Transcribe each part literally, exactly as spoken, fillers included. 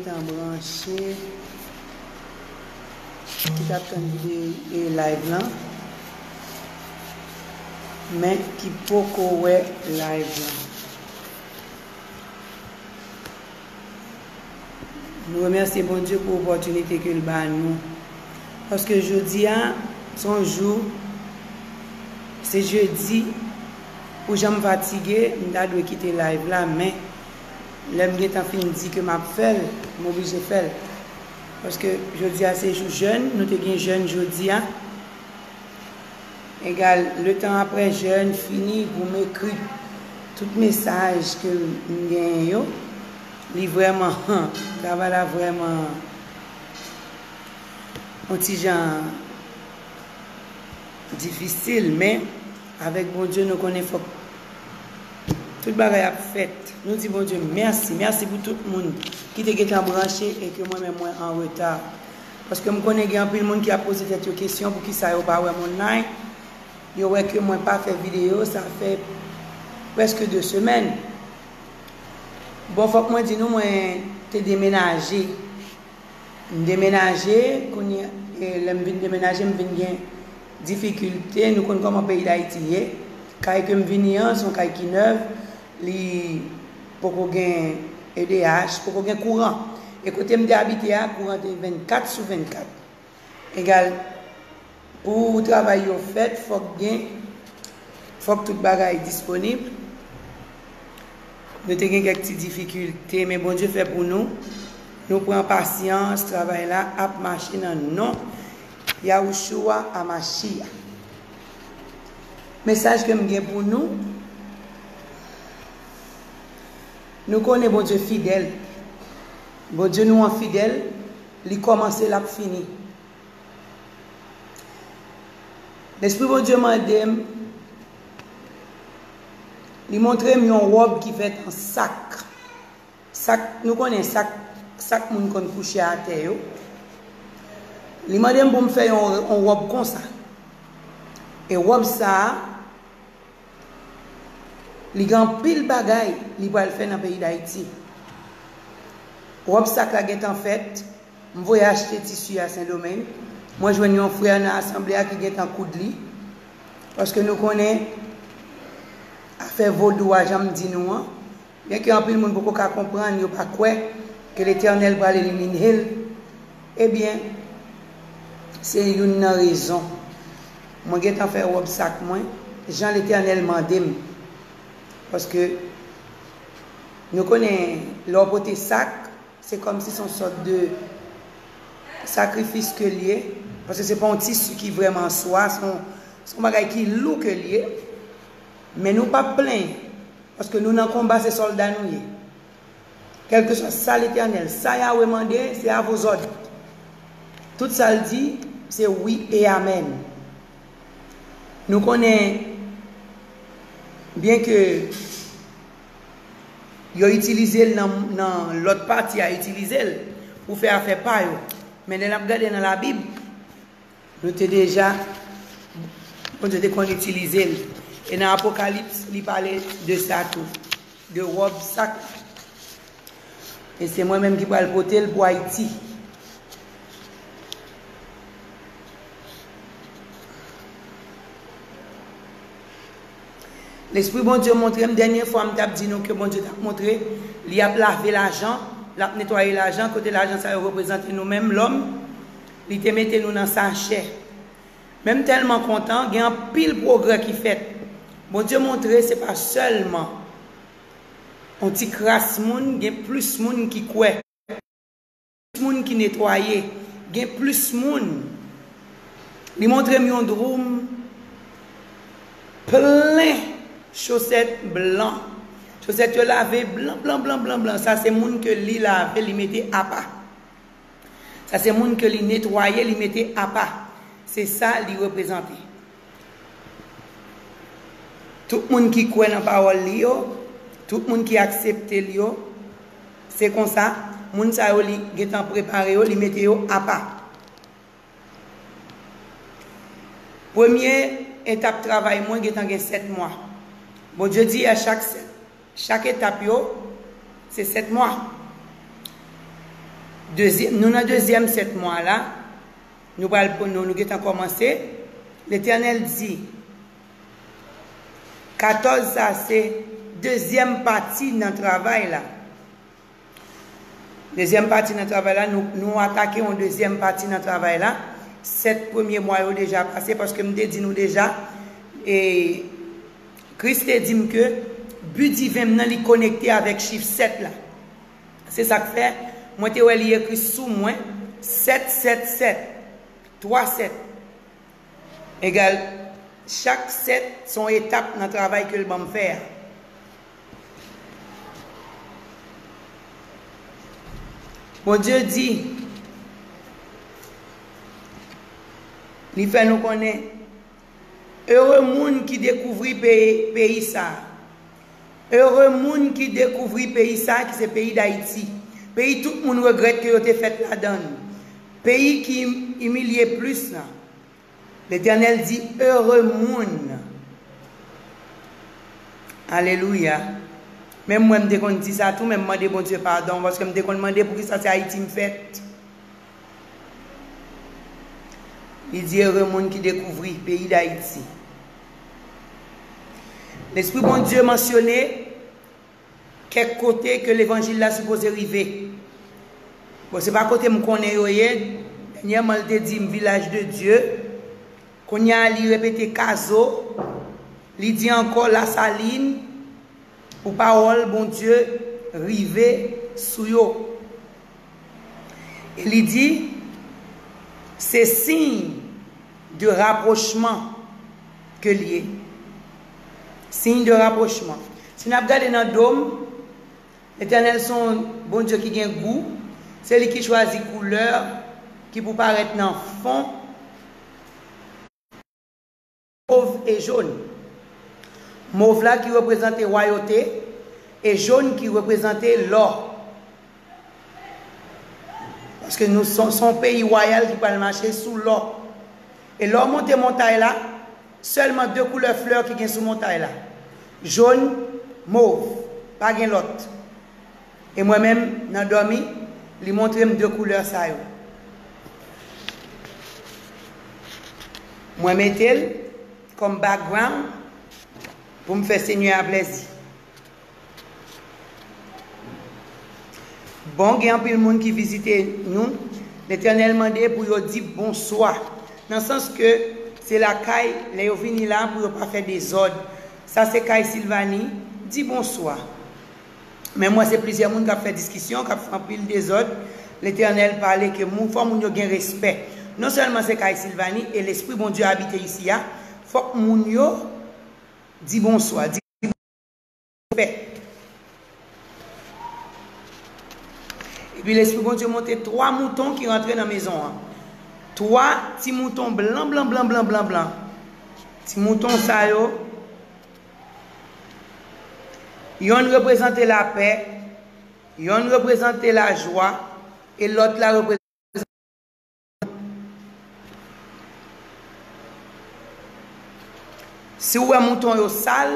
Tan branche, ki t ap tann vide e live lan, men ki poko wè live lan. Nou remèsye Bondye pou opòtinite ke l ba nou. Paske jodi a, se yon jou, se jedi, pou jan m fatige, m ta dwe kite live la, men lè m gentan fin di ke m ap fè l, m oblije fè l. Paske jodi a se jou jèn, nou te gen jèn jodi a. Egal, letan apre jèn fini, pou m ekri tout mesaj ke m genyen yo, li vrèman, travay la vrèman yon ti jan difisil, men avèk Bondye, nou konnen fòk tout bagay ap fèt. Nou di Bondye mèsi. Mèsi pou tout moun ki te gentan branche e ke mwen menm mwen an reta. Paske m konnen gen anpil moun ki ap poze tèt yo kesyon poukisa yo pa wè m online. Yo wè ke mwen pa fè videyo, sa fè prèske de semèn. Bon, fòk mwen di nou, mwen te demenaje. M demenaje, kounye, e, lè m vin demenaje, m vin gen difikilte. Nou konn kòman peyi Dayiti ye. Kay ke m vini an, se yon kay ki nèv, li poko gen E D H, poko gen kouran. E kote m te abite a, kouran te vennkat sou vennkat. Egal, pou travay yo fèt, fòk gen, fòk tout bagay disponib. Nou te gen kèk ti difikilte, men Bondye fè pou nou. Nou pran pasyans, travay la ap mache nan non Yahushua Amashia. Mesaj ke m gen pou nou, nou konnen Bondye fidèl. Bondye nou an fidèl, li kòmanse, l ap fini. Lespri Bondye mande m, li montre m yon wòb ki fèt an sak. Sak, nou konnen sak, sak moun konn kouche atè yo. Li mande m pou m fè yon, yon wòb konsa. E wòb sa a, li gen anpil bagay li pral fè nan peyi Dayiti. Wòb sak la gentan fèt, m voye achte tisi a Sendomeng. Mwen jwenn yon frè nan asanble a ki gentan koud li. Paske nou konnen afè vodou a, jan m di nou an, byenke anpil moun poko ka konprann, yo pa kwè ke Letènèl pral elimine l, ebyen, se youn nan rezon. Mwen gentan fè wòb sak mwen, jan Letènèl mande m. Paske nou konnen, lè w pote sak, se kòmsi se yon sòt de sakrifis ke l ye, paske se pa yon tisi ki vrèman swa, se yon, se yon bagay ki lou ke l ye. Men nou p ap plenyen, paske nou nan konba, se sòlda nou ye. Kèlkeswa sa Letènèl, sa Yawe mande, se a vos òd. Tout sa l di, se wi e amèn. Nou konnen, byenke yo itilize l nan, nan lòt pati a itilize l pou fè afè pa yo. Men lè n ap gade nan Labib, nou te deja, Bondye te konn itilize l. E nan Apokalips, li pale de sa tou, de wòb sak la. E se mwen menm ki pral pote l pou Ayiti. Lespri Bondye montre m, dènye fwa m t ap di nou ke Bondye t ap montre, li ap lave lajan, l ap netwaye lajan, kote lajan sa yo reprezante nou menm, lòm, li te mete nou nan sachè. Men m tèlman kontan, gen anpil pwogrè ki fèt. Bondye montre se pa sèlman yon ti kras moun, gen plis moun ki kwè. Moun ki netwaye, gen plis moun. Li montre m yon dwoum plen chosèt blan. Chosèt yo lave blan, blan, blan, blan, blan. Sa se moun ke li lave, li mete apa. Sa se moun ke li netwaye, li mete apa. Se sa li reprezante. Tout moun ki kwè nan pawòl li yo, tout moun ki aksepte l yo, se konsa, moun sa yo li gentan prepare yo, li mete yo apa. Premye etap travay mwen gentan gen sèt mwa. Bondye di a chak sèt, chak etap yo, se sèt mwa. Dezyè-, nou nan dezyèm sèt mwa la, nou pral, nou, nou gentan kòmanse. Letènèl di, katòz sa se dezyèm pati nan travay la. Dezyèm pati nan travay la, nou, nou atake yon dezyèm pati nan travay la. Sèt premye mwa yo deja pase, paske m te di nou deja, e Kris te di m ke bi diven m nan li konekte avèk chif sèt la. Se sa k fè, mwen te wè li ekri sou mwen, sèt sèt sèt, twa sèt egal, chak sèt se yon etap nan travay ke l ban m fè a. Bondye di, li fè nou konnen, ere moun ki dekouvri peyi, peyi sa a. Ere moun ki dekouvri peyi sa a, ki se peyi Dayiti. Peyi tout moun regrèt ke yo te fèt ladan l. Peyi ki imilye plis la. Letènèl di, ere moun. Alelouya. Menm mwen, m te konn di sa tou, men m mande Bondye padon, paske m te konn mande poukisa se Ayiti m fèt. Li di, ere moun ki dekouvri peyi Dayiti. Lespri Bondye mansyone kèk kote ke levanjil la sipoze rive. Bon, se pa kote m konnen yo ye. Dènyèman, l te di m Vilaj de Dye. Kounye a, li repete Kazo. Li di ankò Lasalin. Pou pawòl Bondye rive sou yo. E li di, se siy de rapwochman ke l ye. Siy de rapwochman. Si n ap gade nan do m, Letènèl se yon Bondye ki gen gou. Se li ki chwazi koulè ki pou parèt nan fon. Mov e jòn. Mov la ki reprezante wayote, e jòn ki reprezante lò. Paske nou se, se yon peyi wayal ki pral mache sou lò. E lè w monte montay la, sèlman de koulè flè ki gen sou montay la. Jòn, mov, pa gen lòt. E mwen menm, nan dòmi, li montre m de koulè sa yo. Mwen mete l kòm background pou m fè Senyè a plèzi. Bon, gen anpil moun ki vizite nou. Letènèl mande pou yo di bonswa. Nan sans ke se lakay, lè yo vini la, pou yo pa fè dezòd. Sa se kay Silvani, di bonswa. Men m wè se plizyè moun k ap fè diskisyon, k ap fè anpil dezòd. Letènèl pale ke moun, fò moun yo gen respè. Non sèlman se kay Silvani e Lespri Bondye abite isi a, fòk moun yo di bonswa, di respè. Epi Lespri Bondye monte twa mouton ki rantre nan mezon an. Twa ti mouton blan, blan, blan, blan, blan, blan. Ti mouton sa yo, yonn reprezante lapè, yonn reprezante lajwa, e lòt la reprezante. Si w wè mouton yo sal,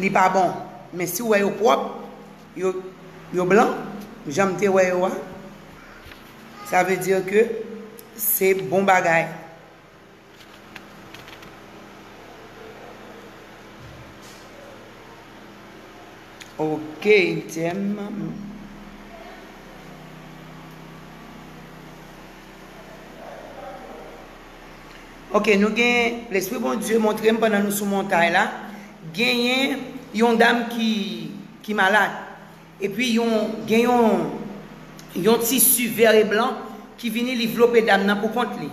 li pa bon. Men si w wè yo pwòp, yo, yo blan, jan m te wè yo a, sa vle di ke se bon bagay. Ok, tèm. Ok, nou gen Lespri Bondye montre m pandan nou sou montay la, genyen yon dam ki, ki malad. Epi yon, gen yon, yon tisi vè e blan ki vini, li vlope dam nan pou kont li.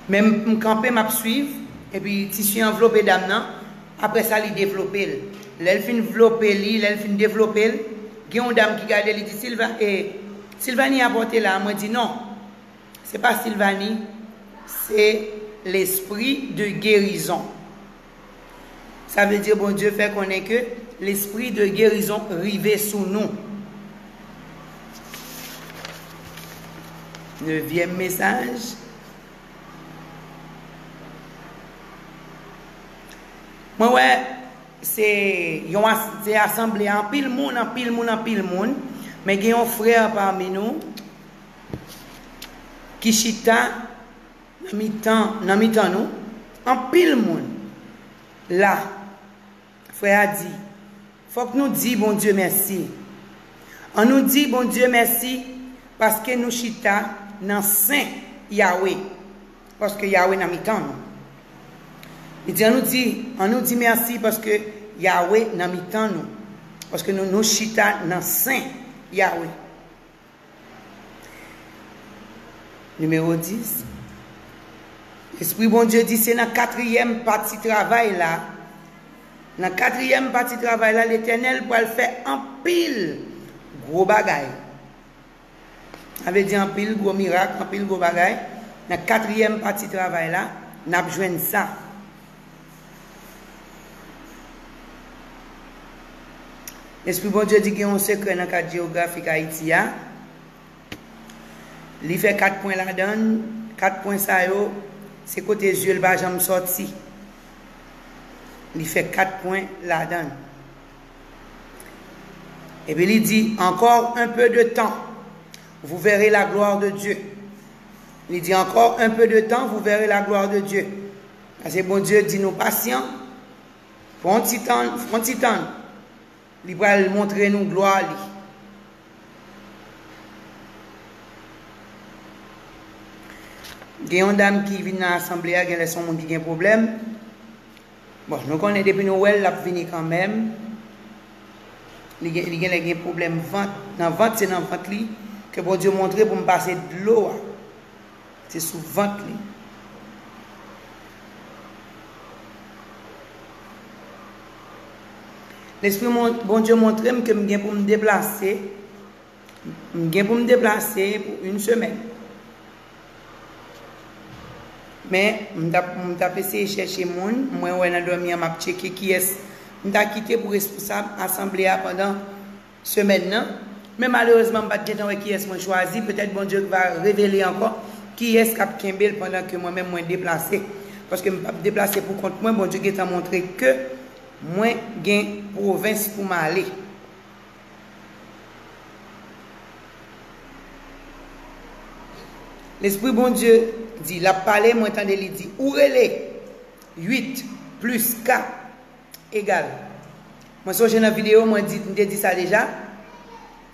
Men m, m kanpe, m ap swiv, epi tisi an vlope dam nan, apre sa li devlope l. Lè l fin vlope li, lè l fin devlope l, gen yon dam ki gade, li di, Silva, e, Silvani a pòte la, mwen di non. Se pa Silvani, se lespri de gerizon. Sa vle di Bondye fè konnen ke lespri de gerizon rive sou nou. Nevyèm mesaj. Mwen wè se yon as-, se asanble anpil moun, anpil moun, anpil moun. Men gen yon frè pami nou ki chita nan mitan, nan mitan nou, anpil moun la. Frè a di, fòk nou di Bondye mèsi. An nou di Bondye mèsi paske nou chita nan sen Yawe. Paske Yawe nan mitan nou. Li di, an nou di, an nou di mèsi paske Yawe nan mitan nou. Paske nou, nou chita nan sen Yawe. Nimewo dis. Lespri Bondye di se nan katriyèm pati travay la. Nan katriyèm pati travay la, Letènèl pral fè anpil gwo bagay. Sa vle di anpil gwo mirak, anpil gwo bagay. Nan katriyèm pati travay la, n ap jwenn sa. Lespri Bondye di gen yon sekrè nan kat jewografik Ayiti a. Li fè kat pwen ladan l. Kat pwen sa yo, se kote zye l pa janm sòti. Li fè kat pwen ladan l. Epi li di, encore un peu de temps, vous verrez la gloire de Dieu. Li di, encore un peu de temps, vous verrez la gloire de Dieu. Paske Bondye di nou pasyan, fè yon ti tan, fè yon ti tan. Li pral montre nou glwa li. Gen yon dam ki vin nan asanble a, genlè se yon moun ki gen pwoblèm. Bon, nou konnen depi nou wè l, l ap vini kanmenm. Li gen, li genlè gen pwoblèm vant. Nan vant, se nan vant li ke Bondye montre pou m pase dlo a. Se sou vant li. Lespri mon-, Bondye montre m ke m gen pou m deplase. M gen pou m deplase pou yon semèn. Men, m t ap, m t ap eseye chèche moun. Mwen wè nan dòmi an, m ap tcheke kiyès m ta kite pou responsab asanble a pandan semèn nan. Men malerezman, m pa t gentan wè kiyès mwen chwazi. Petèt Bondye va revele ankò kiyès k ap kenbe l pandan ke mwen menm mwen deplase. Paske m p ap deplase pou kont mwen. Bondye gentan montre ke mwen gen pwovens pou m ale. Lespri Bondye di, l ap pale, mwen tande li di, ou rele uit plis kat egal. Mwen sonje nan videyo, mwen di, m te di sa deja.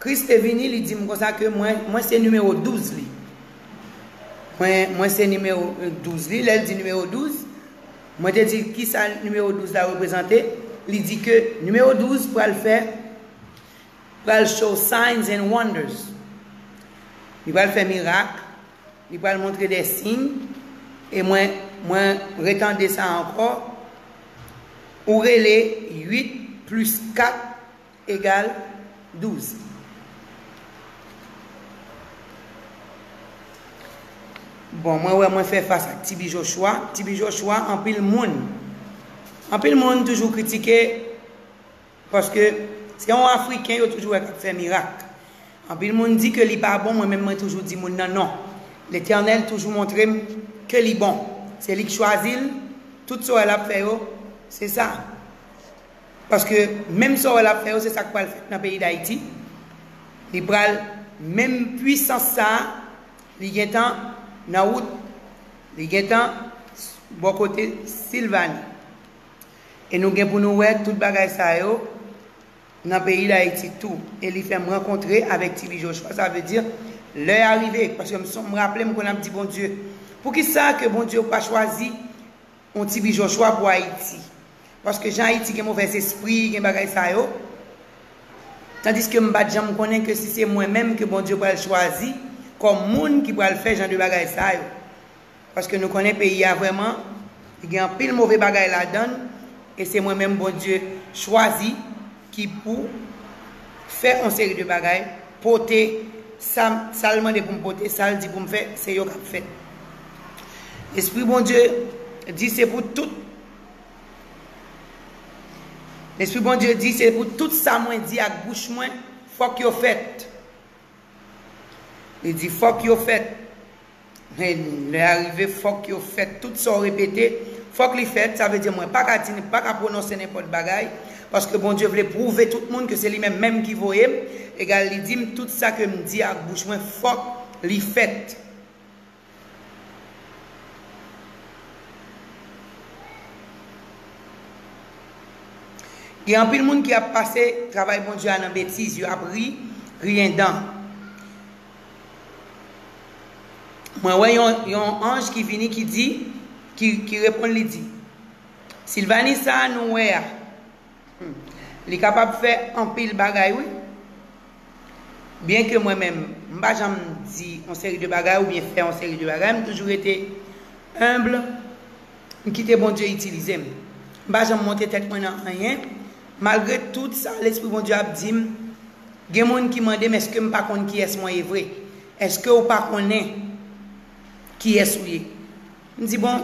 Kris te vini, li di m konsa ke mwen, mwen se nimewo douz li. Mwen, mwen se nimewo douz li. Lè l di nimewo douz, mwen te di, kisa nimewo douz la reprezante? Li di ke nimewo douz pral fè, pral show signs and wonders. Li pral fè mirak, li pral montre de siy, e mwen, mwen retande sa ankò. Ou rele uit plis kat egal douz. Bon, mwen wè mwen fè fas ak T B Joshua. T B Joshua, anpil moun, anpil moun toujou kritike, paske se yon Afriken yo toujou wè k ap fè mirak. Anpil moun di ke li pa bon, mwen menm mwen toujou di moun nan non. Letènèl toujou montre m ke li bon. Se li k chwazi l, tout sa w wè l ap fè yo, se sa. Paske menm sa w wè l ap fè yo, se sa k pral fèt nan peyi Dayiti. Li pral, menm pwisans sa a, li gentan nan wout, li gentan bò kote Silvani. E nou gen pou nou wè tout bagay sa yo nan peyi Dayiti tou. E li fè m rankontre avèk T B Joshua, sa vle di, lè a rive, paske m son-, m raple m konn ap di Bondye, poukisa ke Bondye pa chwazi yon T B Joshua pou Ayiti? Paske jan Ayiti gen movèz espri, gen bagay sa yo, tandiske m pa t janm konnen ke si se mwen menm ke Bondye pral chwazi kòm moun ki pral fè jan de bagay sa yo. Paske nou konnen peyi a vrèman, li gen anpil move bagay ladan l, e se mwen menm Bondye chwazi ki pou fè yon seri de bagay, pote sa, sa l mande pou m pote, sa l di pou m fè, se yo k ap fèt. Lespri Bondye di se pou tout. Lespri Bondye di se pou tout sa mwen di ak bouch mwen, fòk yo fèt. Li di, fòk yo fèt. Men lè a rive, fòk yo fèt. Tout sa w repete, fòk li fèt. Sa vle di, mwen pa ka di, pa ka pwononse nenpòt bagay. Paske Bondye vle pwouve tout moun ke se li menm menm ki voye m. Egal, li di m, tout sa ke m di ak bouch mwen, fòk li fèt. Gen anpil moun ki ap pase travay Bondye a nan betiz, yo ap ri, riyen dan. Mwen wè yon, yon anj ki vini, ki di, ki, ki reponn, li di, Silvani sa a nou wè a, hmm, li kapab fè anpil bagay, wi. Byenke mwen menm, m pa janm di yon seri de bagay oubyen fè yon seri de bagay, m toujou rete enb, m kite Bondye itilize m. M pa janm monte tèt mwen nan anyen, malgre tout sa Lespri Bondye ap di m. Gen moun ki mande m èske m pa konn kiyès mwen ye vre. Èske w pa konnen kiyès ou ye? M di, bon,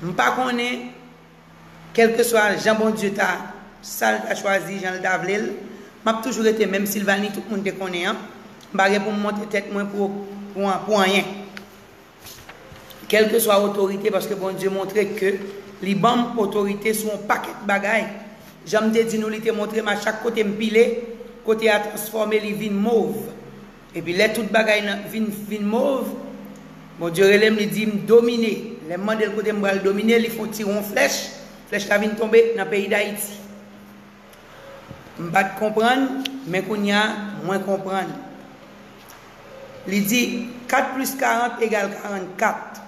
m pa konnen, kèlkeswa jan Bondye ta, sa l ta chwazi, jan l ta vle l, m ap toujou rete menm Silvani tout moun te konnen an. M pa gen pou m monte tèt mwen pou, pou, pou anyen. Kèlkeswa otorite, paske Bondye montre ke li ban m otorite sou yon pakèt bagay. Jan m te di nou, li te montre m a chak kote m pile, kote a transfòme, li vin mov. Epi lè tout bagay nan vin, vin mov, Bondye rele m, li di m domine. Lè m mande l kote m pral domine, li fè yon ti won flèch, flèch la vin tonbe nan peyi Dayiti. M pa t konprann, men kounye a, mwen konprann. Li di, kat plis karant egal karannkat.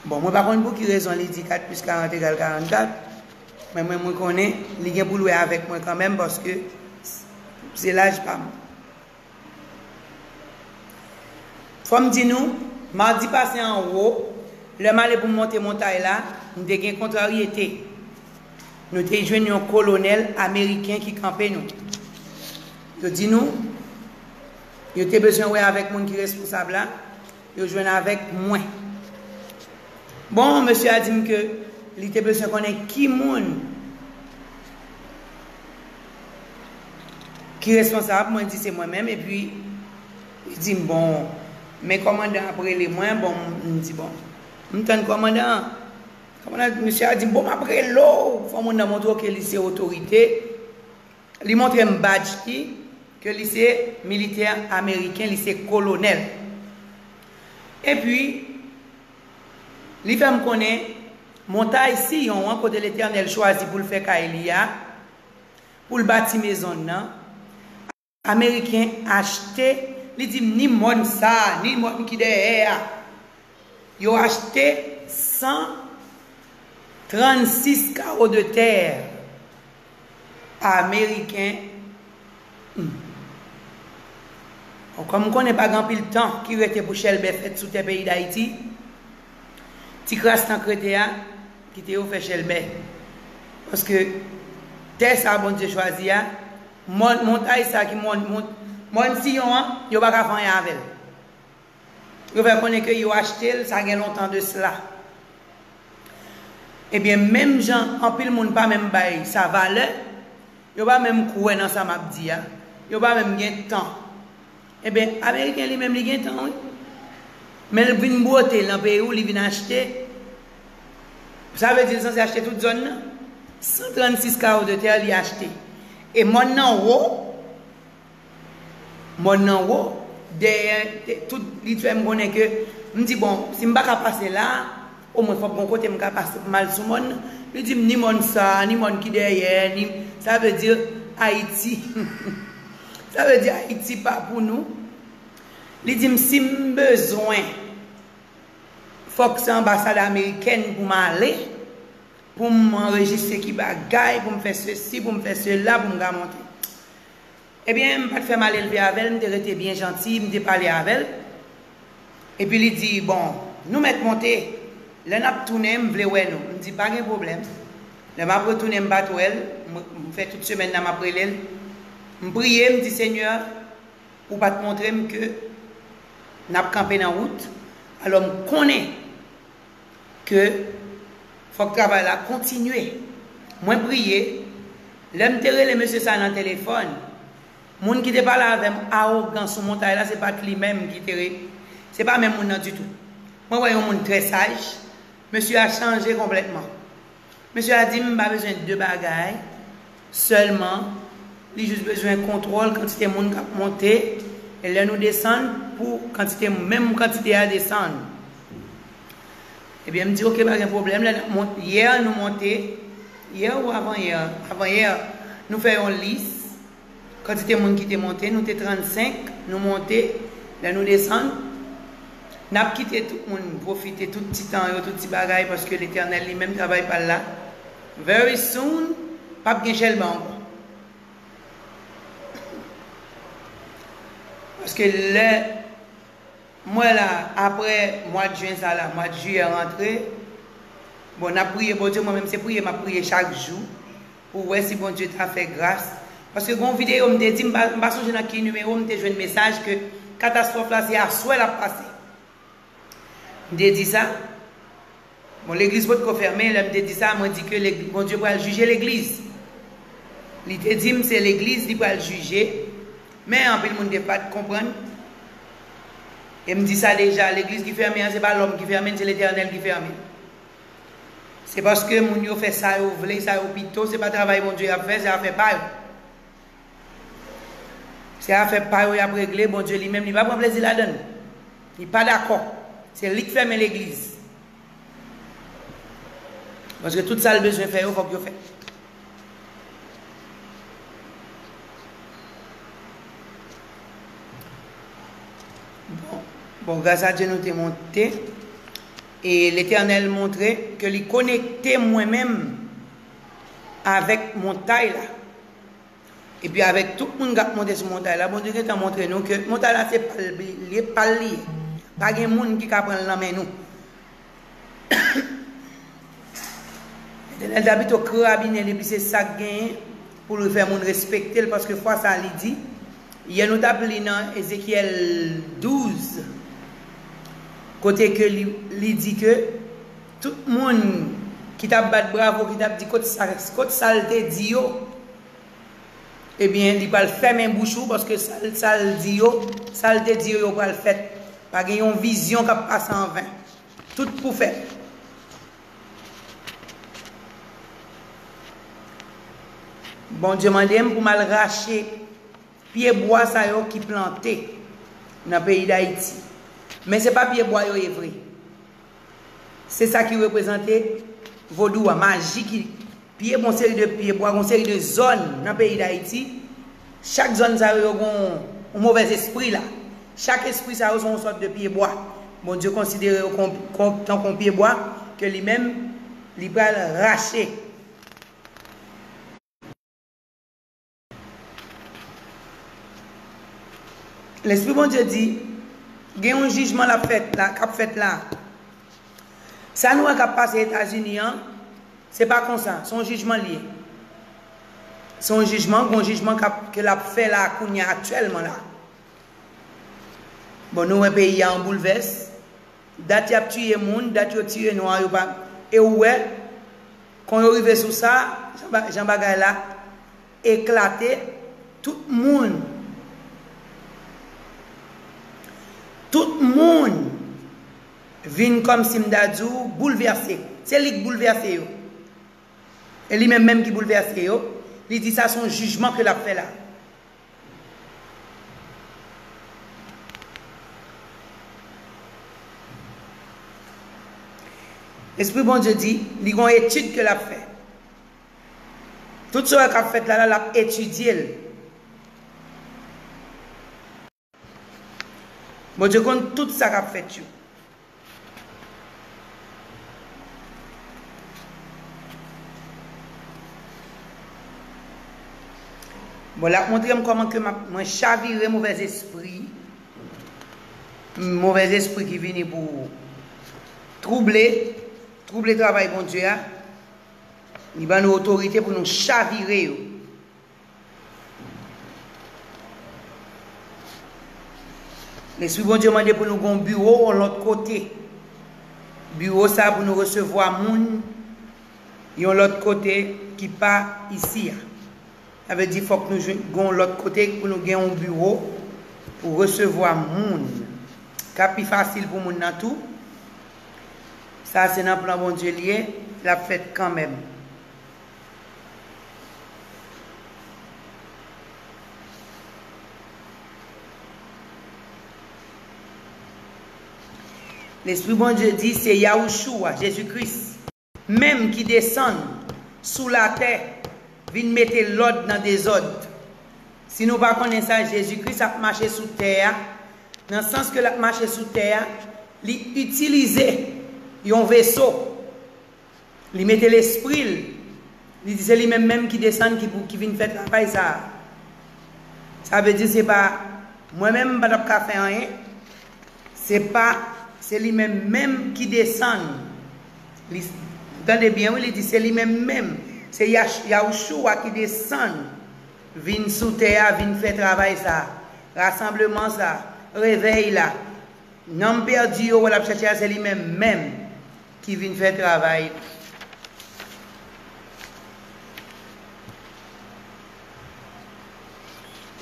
Bon, mwen pa konn pou ki rezon li di kat plis karant egal karannkat, men mwen, mwen konnen li gen pou l wè avèk mwen kanmenm, paske se laj pa m. Fò m di nou, madi pase anwo, lè m ale pou m monte montay la, m te gen kontraryete. Nou te jwenn yon kolonèl ameriken ki kanpe nou. Yo di nou, yo te bezwen wè avèk moun ki responsab la, yo jwenn avèk mwen. Bon, mesye a di m ke li te bezwen konnen ki moun ki responsab, mwen di se mwen menm, epi li di m, bon, men kòmandan ap rele mwen, bon, m di, bon, m tann kòmandan an. Kòmandan, mesye a di m, bon, m ap rele w, fò moun nan montre w ke li se otorite. Li montre m badj li, ke li se militè ameriken, li se kolonèl. Epi, li fè m konnen montay Siyon an, kote Letènèl chwazi pou l fè kay li a, pou l bati mezon l nan, Ameriken achte, li di m ni mòn sa a, ni mòn ki dèyè a. Yo achte san trannsis kawo de tè ameriken. Hmm. Bon, kòm m konnen pa gen anpil tan ki rete pou chèlbè fèt sou tè peyi Dayiti, ti kras tan k rete a, kite yo fè chèlbè. Paske tè sa a Bondye chwazi a, mòn, montay sa a ki mòn, mòn, mòn Siyon an, yo pa ka fè anyen avè l. Yo fè konnen ke yo achte l, sa gen lontan de sela. Ebyen, menm jan anpil moun pa menm bay sa valè, yo pa menm kwè nan sa m ap di a, yo pa menm gen tan. Ebyen, Ameriken li menm, li gen tan, wi. Men l vin bwote l nan peyi w, li vin achte. Sa vle di l sanse achte tout zòn nan. San trannsis kawo de tè li achte. E mòn nan wo, mòn nan wo, dèyè, te- tout, li fè m konnen ke, m di, bon, si m pa ka pase la, omwen fòk gon kote m ka pase pou m al sou mòn nan. Li di m ni mòn sa, ni mòn ki dèyè, ni, sa vle di Ayiti. Sa vle di Ayiti pa pou nou. Li di m si m bezwen, fòk se anbasad amerikèn pou m ale, pou m anrejistre ki bagay, pou m fè sesi, pou m fè sela, pou m ka monte. Ebyen, m pa t fè malelve avè l, m te rete byen janti, m te pale avè l. Epi li di, bon, nou mèt monte, lè n ap tounen, m vle wè nou. M di, pa gen pwoblèm. Lè m ap retounen, m pa t wè l, m, m fè tout semèn nan m ap rele l. M priye, m di, Senyè, ou pa t montre m ke n ap kanpe nan wout. Alò, m konnen ke fòk travay la kontinye. Mwen priye, lè m te rele mesye sa nan telefòn, moun ki te pale avè m awogan sou montay la, se pa t li menm ki te re, se pa menm moun nan ditou. Mwen wè yon moun trè saj, mesye a chanje konplètman. Mesye a di m pa bezwen de bagay sèlman, li jis bezwen kontwòl kantite moun k ap monte, e lè nou desann pou kantite, menm kantite a desann. Ebyen, m di, "Oke, pa gen pwoblèm." Lè n ap mont-, yè, nou monte, yè ou avanyè, avanyè, nou fè yon lis, kantite moun ki te monte, nou te trannsenk, nou monte, lè nou desann, n ap kite tout moun pwofite tout ti tan yo, tout ti bagay, paske Letènèl li menm travay pa l la. Very soon, p ap gen chèlbè ankò. Paske lè m wè la, apre mwa jen sa la, mwa jiyè rantre, bon, n ap priye Bondye, mwen menm se priye m ap priye chak jou, pou wè si Bondye ta fè gras. Paske gen yon videyo m te di, m pa, m pa sonje nan ki nimewo m te jwenn mesaj ke katastwòf la se aswè l ap pase. M te di sa. Bon, legliz potko fèmen, lè m te di sa, mwen di ke legi-, Bondye pral jije legliz. Li te di m se legliz li pral jije, men anpil moun te pa t konprann. E m di sa deja, legliz ki fèmen an, se pa lòm ki fèmen l, se Letènèl ki fèmen l. Se paske moun yo fè sa yo vle, sa yo pito, se pa travay Bondye y ap fè, se afè pa yo. Se afè pa yo y ap regle, Bondye li menm, li pa pran plezi ladan l. Li pa dakò. Se li k fèmen legliz. Paske tout sa l bezwen fè yo, fòk yo fè. Bon, bon, gras a Dye nou te monte. E Letènèl montre ke li konekte mwen menm avèk montay la. Epi avèk tout moun k ap monte sou montay la, Bondye gentan montre nou ke montay la se pa l li ye, pa l li ye. Pa gen moun ki ka pran l nan men nou. Letènèl ta pito krabinen l epi se sa k genyen pou l fè moun respekte l, paske fwa sa a li di, yè nou t ap li nan Ezekyèl douz, kote ke li, li di ke tout moun ki t ap bat bravo, ki t ap di kot sa, kot sa l te di yo, ebyen, li pral fèmen bouch ou, paske sa l, sa l di yo, sa l te di yo, yo pral fèt. Pa gen yon vizyon k ap pase an ven. Tout pou fèt. Bondye mande m pou m al rache pye bwa sa yo ki plante nan peyi Dayiti. Men se pa pye bwa yo ye vre. Se sa ki reprezante vodou a, maji ki pye, gon seri de pye bwa, gon seri de zòn nan peyi Dayiti. Chak zòn sa yo, yo gon yon movèz espri la. Chak espri sa yo se yon sòt de pye bwa. Bondye konsidere yo kon, kon, tankou yon pye bwa ke li menm, li pral rache. Lespri Bondye di, gen yon jijman l ap fèt la, k ap fèt la. Sa nou wè k ap pase Etazini an, se pa konsa, se yon jijman l ye. Se yon jijman, gen yon jijman k ap, ke l ap fè la, kounye a, aktyèlman la. Bon, nou wè peyi a an boulvès. Dat y ap tiye moun, dat yo tiye nwa yo pa. E ou wè, kon yo rive sou sa, jan ba-, jan bagay la eklate, tout moun, tout moun vin kòmsi m ta di w boulvèse. Se li k boulvèse yo. E li menm menm ki boulvèse yo, li di sa se yon jijman ke l ap fè la. Lespri Bondye di, li gon etid ke l ap fè. Tout sa k ap fèt la, la, l ap etidye l. Bondye konn tout sa k ap fèt yo. Bon, l ap montre m kòman ke m ap, mwen chavire movèz espri. Movèz espri ki vini pou twouble, twouble travay Bondye a. Li ban nou otorite pou nou chavire yo. Lespri Bondye mande pou nou gen yon biwo yon lòt kote. Biwo sa a pou nou resevwa moun yon lòt kote ki pa isi a. Sa vle di fòk nou jwenn gen yon lòt kote pou nou gen yon biwo pou resevwa moun. Ka pi fasil pou moun nan tou. Sa se nan plan Bondye l ye, l ap fèt kanmenm. Lespri Bondye di se Yahushua, Jezi Kris, menm ki desann sou latè, vin mete lòd nan dezòd. Si nou pa konnen sa, Jezi Kris ap mache sou tè a, nan sans ke l ap mache sou tè a, li itilize yon veso. Li mete lespri l. Li di se li menm menm ki desann ki pou, ki vin fè travay sa a. Sa vle di se pa mwen menm m pa t ap ka fè anyen. Se pa, se li menm menm ki desann. Li, tande byen wi, li di se li menm menm. Se Yahushua ki desann vin sou tè a, vin fè travay sa a. Rasanbleman sa a, revèy la. Nanm pèdi yo wè l ap chèche a, se li menm menm ki vin fè travay.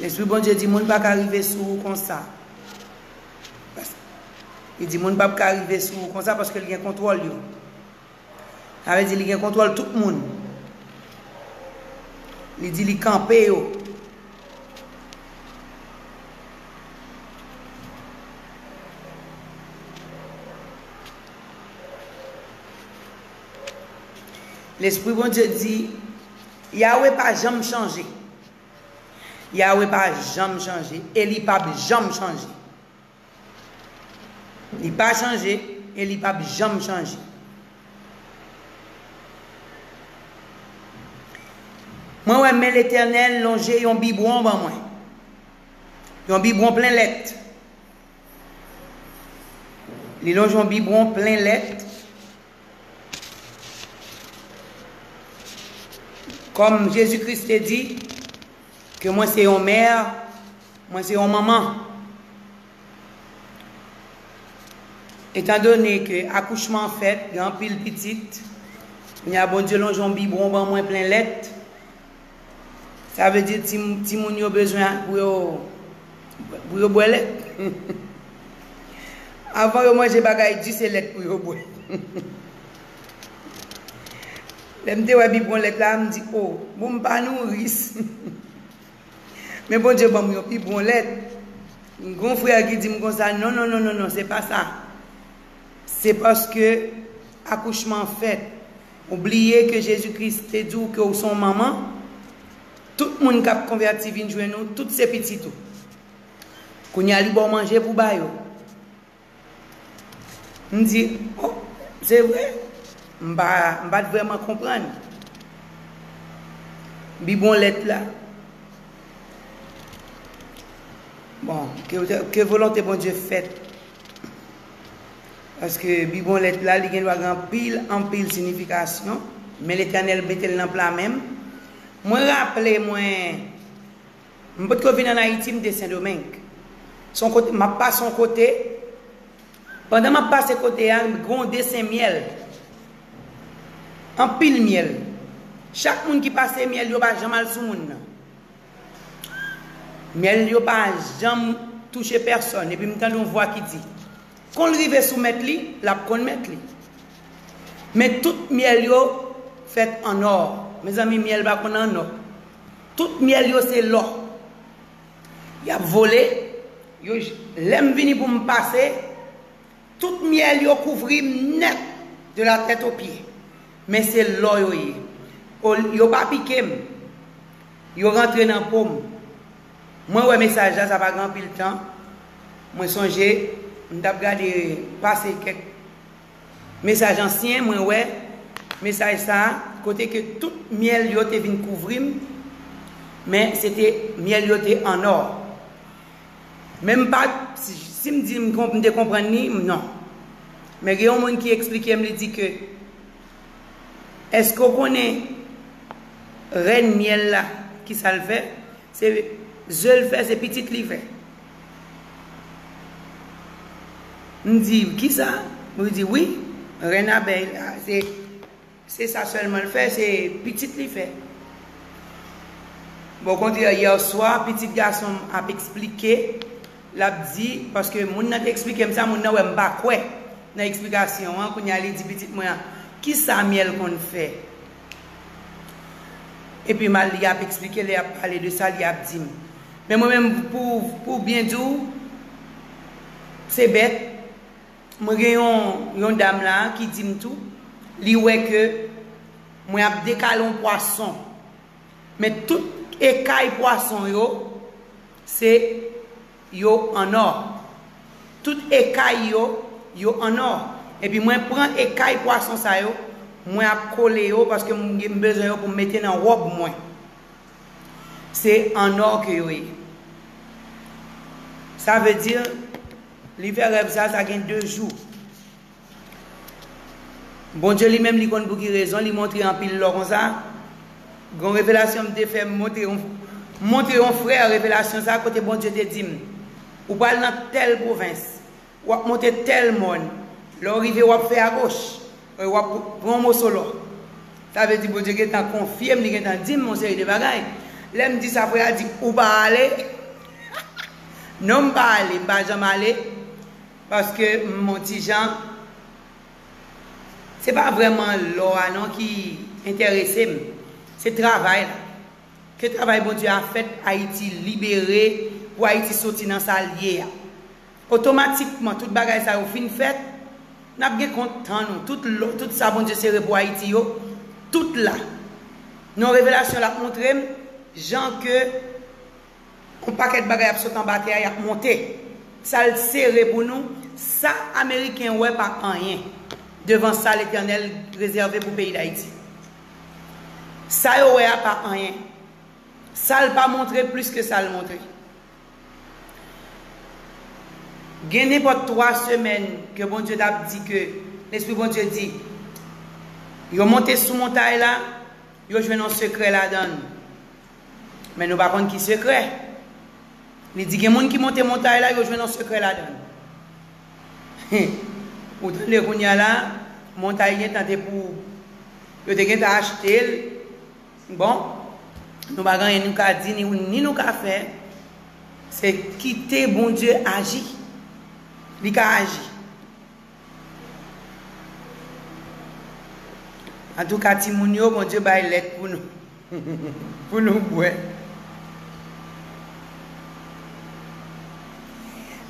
Lespri Bondye di moun pa ka rive sou ou konsa. Li di moun p ap ka rive sou ou konsa paske l gen kontwòl yo. Sa vle di li gen kontwòl tout moun. Li di li kanpe yo. Lespri Bondye di, Yawe pa janm chanje. Yawe pa janm chanje e li p ap janm chanje. Li pa chanje e li p ap janm chanje. Mwen wè men Letènèl lonje yon bibwon ban mwen. Yon bibwon plen lèt. Li lonje yon bibwon plen lèt. Kòm Jezi Kris te di ke mwen se yon mè, mwen se yon manman. Etandone ke akouchman an fèt, gen anpil pitit, kounye a Bondye lonje yon bibwon ban mwen plen lèt. Sa vle di ti, timoun yo bezwen pou yo, pou yo bwè lèt. Avan yo manje bagay di, se lèt pou yo bwè. Lè m te wè bibwon lèt la, m di, o, bon, m pa nouris. Men Bondye ban m yon bibwon lèt. Gon frè ki di m konsa, non, non, non, non, non, se pa sa. Se paske akouchman an fèt. Ou bliye ke Jezi Kris te di w ke w se yon manman. Tout moun k ap konvèti vin jwenn ou, tout se pitit ou. Kounye a li ba w manje pou w ba yo. M di, o, se vre? M pa, m pa t vrèman konprann. Bibwon lèt la. Bon, ke, ke volonte Bondye fèt. Paske bibwon lèt la, li gen dwa gen anpil, anpil siyifikasyon. Men Letènèl mete l nan pla men m. Mwen raple mwen, m potko vin ann Ayiti, m te Sendomeng. Se yon kote, m ap pase yon kote. Pandan m ap pase kote a, m gen yon desen myèl. Anpil myèl. Chak moun ki pase, myèl yo pa janm al sou moun nan. Myèl yo pa janm touche pèsòn. Epi m tande yon vwa ki di, kon l rive sou mèt li, l ap konn mèt li. Men tout myèl yo fèt an ò. Mezanmi, myèl pa konn an ò. Tout myèl yo se lò. Y ap vole. Yo, lè m vini pou m pase, tout myèl yo kouvri m nèt, de la tèt o pye. Men se lò yo ye. O, yo pa pike m. Yo rantre nan po m. Mwen wè mesaj la, sa pa gen anpil tan. Mwen sonje, m t ap gade pase kèk mesaj ansyen, mwen wè mesaj sa a, kote ke tout myèl yo te vin kouvri m, men se te, myèl yo te an ò. Men m pa, si, si m di m konp-, m te konprann li, non. Men gen yon moun ki eksplike m, li di ke, èske w konnen rèn myèl la, ki sa l fè? Se ze l fè, se pitit li fè. M di, kisa? Li di, wi, rèn abèy la, se, se sa sèlman l fè, se pitit li fè. Bon, kontrè, yè swa, pitit gason m ap eksplike, l ap di, paske moun nan te eksplike m sa, moun nan wè m pa kwè nan eksplikasyon an, kounye a li di pitit mwen an, kisa myèl konn fè? Epi m al, li ap eksplike, li ap pale de sa, li ap di m. Men mwen menm, pou, pou byen di w, se bèt, Mwen gen yon, yon dam la ki di m tou, li wè ke mwen ap dekale yon pwason. Men tout ekay pwason yo, se yo an nò. Tout ekay yo, yo an nò. Epi mwen pran ekay pwason sa yo, mwen ap kole yo paske m, m bezwen yo pou m mete nan wòb mwen. Se an nò ke yo ye. Sa vle di, li fè rèv sa, sa gen de jou. Bondye li menm, li konn pou ki rezon, li montre anpil lò konsa. Gon revelasyon m te fè, m montre yon, montre yon frè revelasyon sa, kote Bondye te di m, ou pral nan tèl pwovens, w ap monte tèl mòn, lè w rive, w ap fè agoch, w ap pran yon moso lò. Sa vle di Bondye gentan konfye m, li gentan di m yon seri de bagay. Lè m di sa, frè a di, ou pa ale? Non, m pa ale, m pa janm ale. Paske m on ti jan, se pa vrèman lò a non ki enterese m. Se travay la. Ke travay Bondye a fèt, Ayiti libere, pou Ayiti soti nan sa l ye a. Otomatikman, tout bagay sa yo fin fèt, n ap gen kont tan nou. Tout lò, tout sa Bondye sere pou Ayiti yo, tout la. Nan revelasyon, l ap montre m jan ke yon pakèt bagay ap sot anba tè a, y ap monte. Sa l sere pou nou, sa Ameriken wè pa anyen devan sa Letènèl rezève pou peyi Dayiti. Sa yo wè a pa anyen. Sa l pa montre plis ke sa l montre. Gen nenpòt twa semèn ke Bondye t ap di ke, Lespri Bondye di, yo monte sou montay la, yo jwenn yon sekrè ladan l. Men nou pa konn ki sekrè. Li di gen moun ki monte montay la, yo jwenn yon sekrè ladan l. Ou tande kounye a la, montay gentan te pou, yo te gentan achte l. Bon, nou pa gen anyen nou ka di, ni, ni nou ka fè, se kite Bondye aji. Li ka aji. Antouka, timoun yo, Bondye bay lèt pou nou. Pou nou bwè.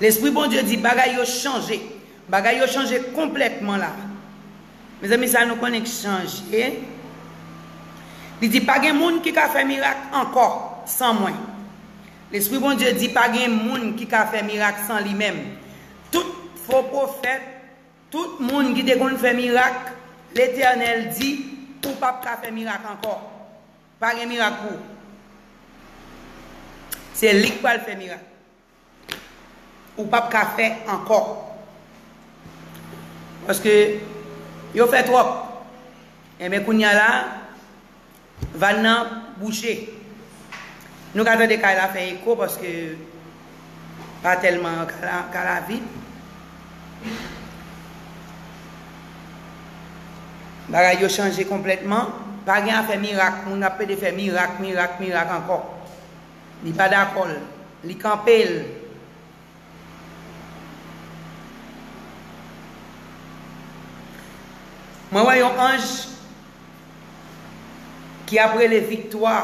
Lespri Bondye di bagay yo chanje. Bagay yo chanje konplètman la. Mezanmi, sa nou konnen k chanje. Li di, pa gen moun ki ka fè mirak ankò san mwen. Lespri Bondye di, pa gen moun ki ka fè mirak san li menm. Tout fo pwofèt, tout moun ki te konn fè mirak, Letènèl di, ou p ap ka fè mirak ankò. Pa gen mirak pou ou. Se li k pral fè mirak. Ou p ap ka fè ankò. Paske yo fè twòp. Enben, kounye a la, vàn nan bouche. Nou ka tande kay la fè eko paske pa tèlman ka la, ka la vit. Bagay yo chanje konplètman. Pa gen afè mirak. Moun ap pede fè mirak, mirak, mirak ankò. Li pa dakò l. Li kanpe l. Mwen wè yon anj ki ap rele viktwa.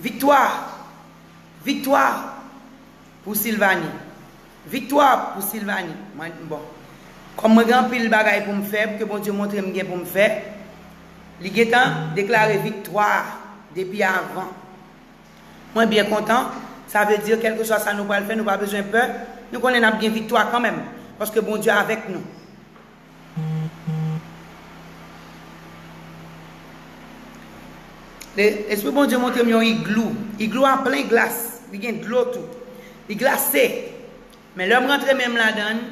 Viktwa! Viktwa pou Silvanie! Viktwa pou Silvanie! Mwen, bon. Kòm mwen gen anpil bagay pou m fè, ke Bondye montre m gen pou m fè, li gentan deklare viktwa depi avan. Mwen byen kontan. Sa vle di, kèlkeswa sa nou pral fè, nou pa bezwen pè. Nou konnen n ap gen viktwa kanmenm, paske Bondye avèk nou. Le, Lespri Bondye montre m yon iglou. Iglou a plen glas. Li gen dlo tou. Li glase. Men lè m rantre men m ladan l,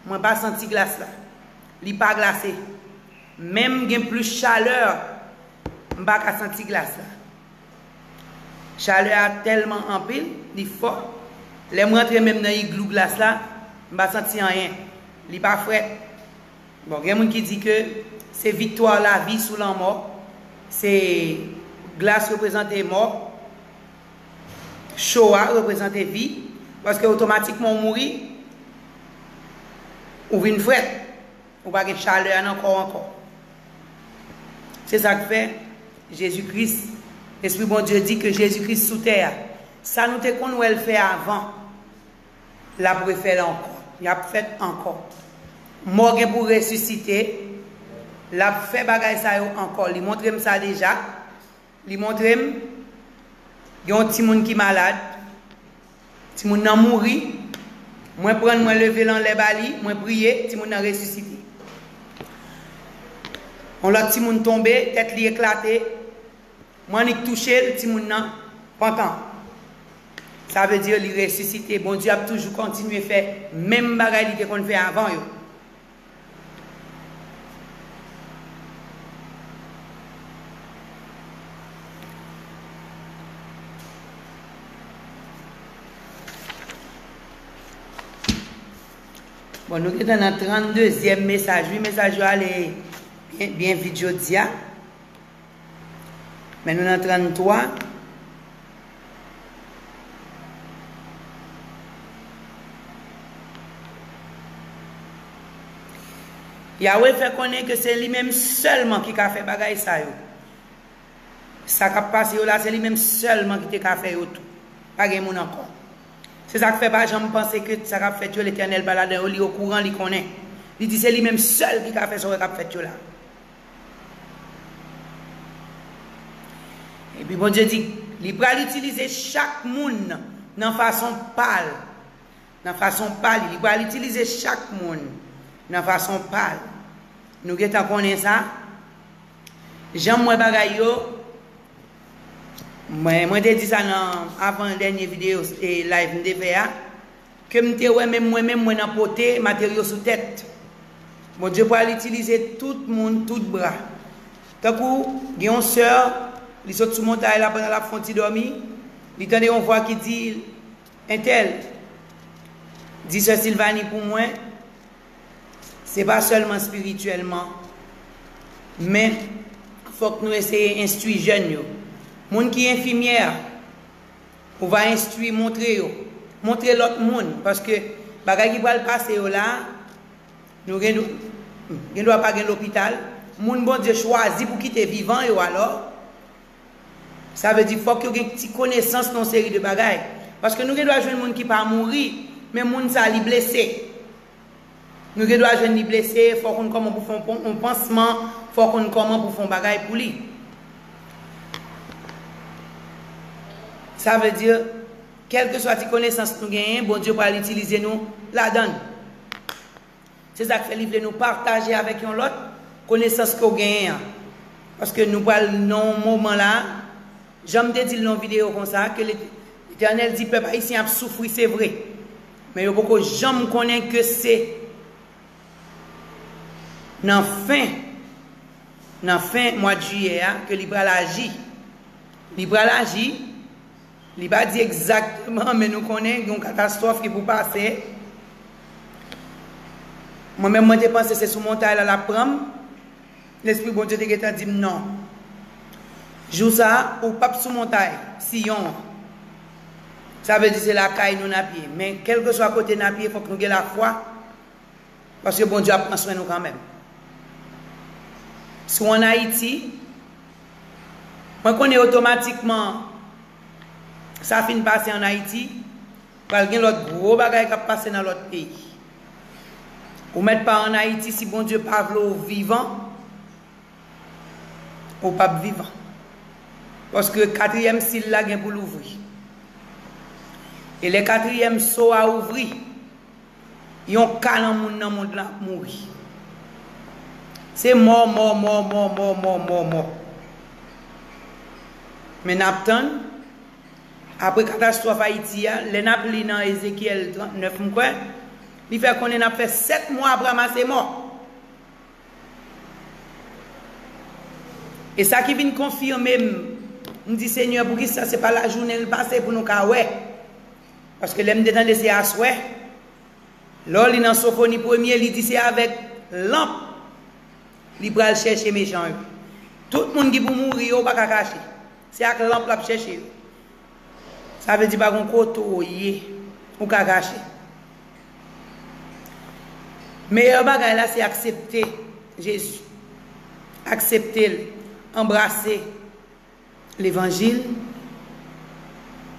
mwen pa santi glas la. Li pa glase. Menm gen plis chalè, m pa ka santi glas la. Chalè a tèlman anpil, li fò. Lè m rantre menm nan iglou glas la, m pa santi anyen. Li pa frèt. Bon, gen moun ki di ke se viktwa lavi sou lanmò. Se glas reprezante mò. Cho a reprezante vi. Paske otomatikman ou mouri, ou vin frèt. Ou pa gen chalè a nan kò w ankò. Se sa k fè Jezi Kris, Lespri Bondye di ke Jezi Kris sou tè a, sa nou te konn wè l fè avan, l ap refè l ankò. Y ap fèt ankò. Mò gen pou resisite, l ap fè bagay sa yo ankò. Li montre m sa deja. Li montre m gen yon timoun ki malad, timoun nan mouri. Mwen pran l, mwen leve l anlè ba li, mwen priye, timoun nan resisite. Yon lòt timoun tonbe, tèt li eklate, mwen annik touche l, timoun nan pantan. Sa vle di li resisite. Bondye ap toujou kontinye fè menm bagay li te konn fè avan yo. Bon, nou gentan nan tranndezyèm mesaj, wi, mesaj yo ale byen, byen vit jodi a. Men nou nan tranntwa. Yawe fè konnen ke se li menm sèlman ki ka fè bagay sa yo. Sa k ap pase yo la, se li menm sèlman ki te ka fè yo tou. Pa gen moun ankò. Se sa k fè pa janm panse ke sa k ap fèt yo, Letènèl pa ladan yo, li okouran, li konnen. Li di se li menm sèl ki ka fè sa w wè k ap fèt yo la. Epi Bondye di, li pral itilize chak moun nan fason pa l. Nan fason pa li. Li pral itilize chak moun nan fason pa l. Nou gentan konnen sa. Jan m wè bagay yo, mwen, mwen te di sa nan avan dènye videyo e live m te fè a, ke m te wè menm mwen menm mwen nan pote materyo sou tèt. Bondye pral itilize tout moun, tout bra. Tankou gen yon sè, li sot sou montay la pandan l ap fè yon ti dòmi, li tande yon vwa ki di, entèl, di sè Silvani pou mwen, se pa sèlman espirityèlman, men fòk nou eseye enstwi jèn yo. Moun ki enfimyè, ou va enstwi, montre yo. Montre lòt moun, paske bagay ki pral pase yo la, nou gen, gen dwa pa gen lopital. Moun Bondye chwazi pou kite vivan yo alò, sa vle di fòk yo gen ti konesans nan yon seri de bagay. Paske nou gen dwa jwenn moun ki pa mouri, men moun sa li blese. Nou gen dwa jwenn li blese, fò w konn kòman pou fè yon pon-, yon pansman, fò w konn kòman pou fè yon bagay pou li. Sa vle di, kèlkeswa ti konesans nou genyen, Bondye pral itilize nou ladan l. Se sa k fè li vle nou pataje avèk yon lòt konesans ke w genyen an. Paske nou pral nan yon moman la, jan m te di l nan yon videyo konsa, ke Let-, Letènèl di pèp ayisyen ap soufri, se vre. Men yo poko janm konnen ke se nan fen, nan fen mwa jiyè a ke li pral aji. Li pral aji. Li pa di egzakteman, men nou konnen gen yon katastwòf ki pou pase. Mwen menm, mwen te panse se sou montay la l ap pran m. Lespri Bondye te gentan di m non. Jou sa a, ou p ap sou montay Siyon an. Sa vle di se lakay nou n ap ye. Men kèlkeswa kote n ap ye, fòk nou gen lafwa. Paske Bondye ap pran swen nou kanmenm. Si w ann Ayiti, mwen konnen otomatikman, sa fin pase ann Ayiti, pral gen lòt gwo bagay k ap pase nan lòt peyi. Ou mèt pa ann Ayiti, si Bondye pa vle w vivan, ou p ap vivan. Paske katriyèm sil la gen pou l ouvri. E lè katriyèm so a ouvri, yon ka nan moun nan mond lan ap mouri. Se mò, mò, mò, mò. Men n ap tann, apre katastwòf Ayiti a, lè n ap li nan Ezekyèl trannèf, m kwè, li fè konnen n ap fè sèt mwa ap ranmase mò. E sa ki vin konfime m, m di, Senyè, poukisa se pa lajounen l pase pou nou ka wè? Paske lè m te tande se aswè, lè w li nan Sofoni premye, li di se avèk lanp li pral chèche mechan yo. Tout moun ki pou mouri yo, ou pa ka kache. Se ak lanp l ap chèche yo. Sa vle di pa gen kote w ye, ou ka kache. Meyè bagay la se aksepte Jezi. Aksepte l, anbrase levanjil,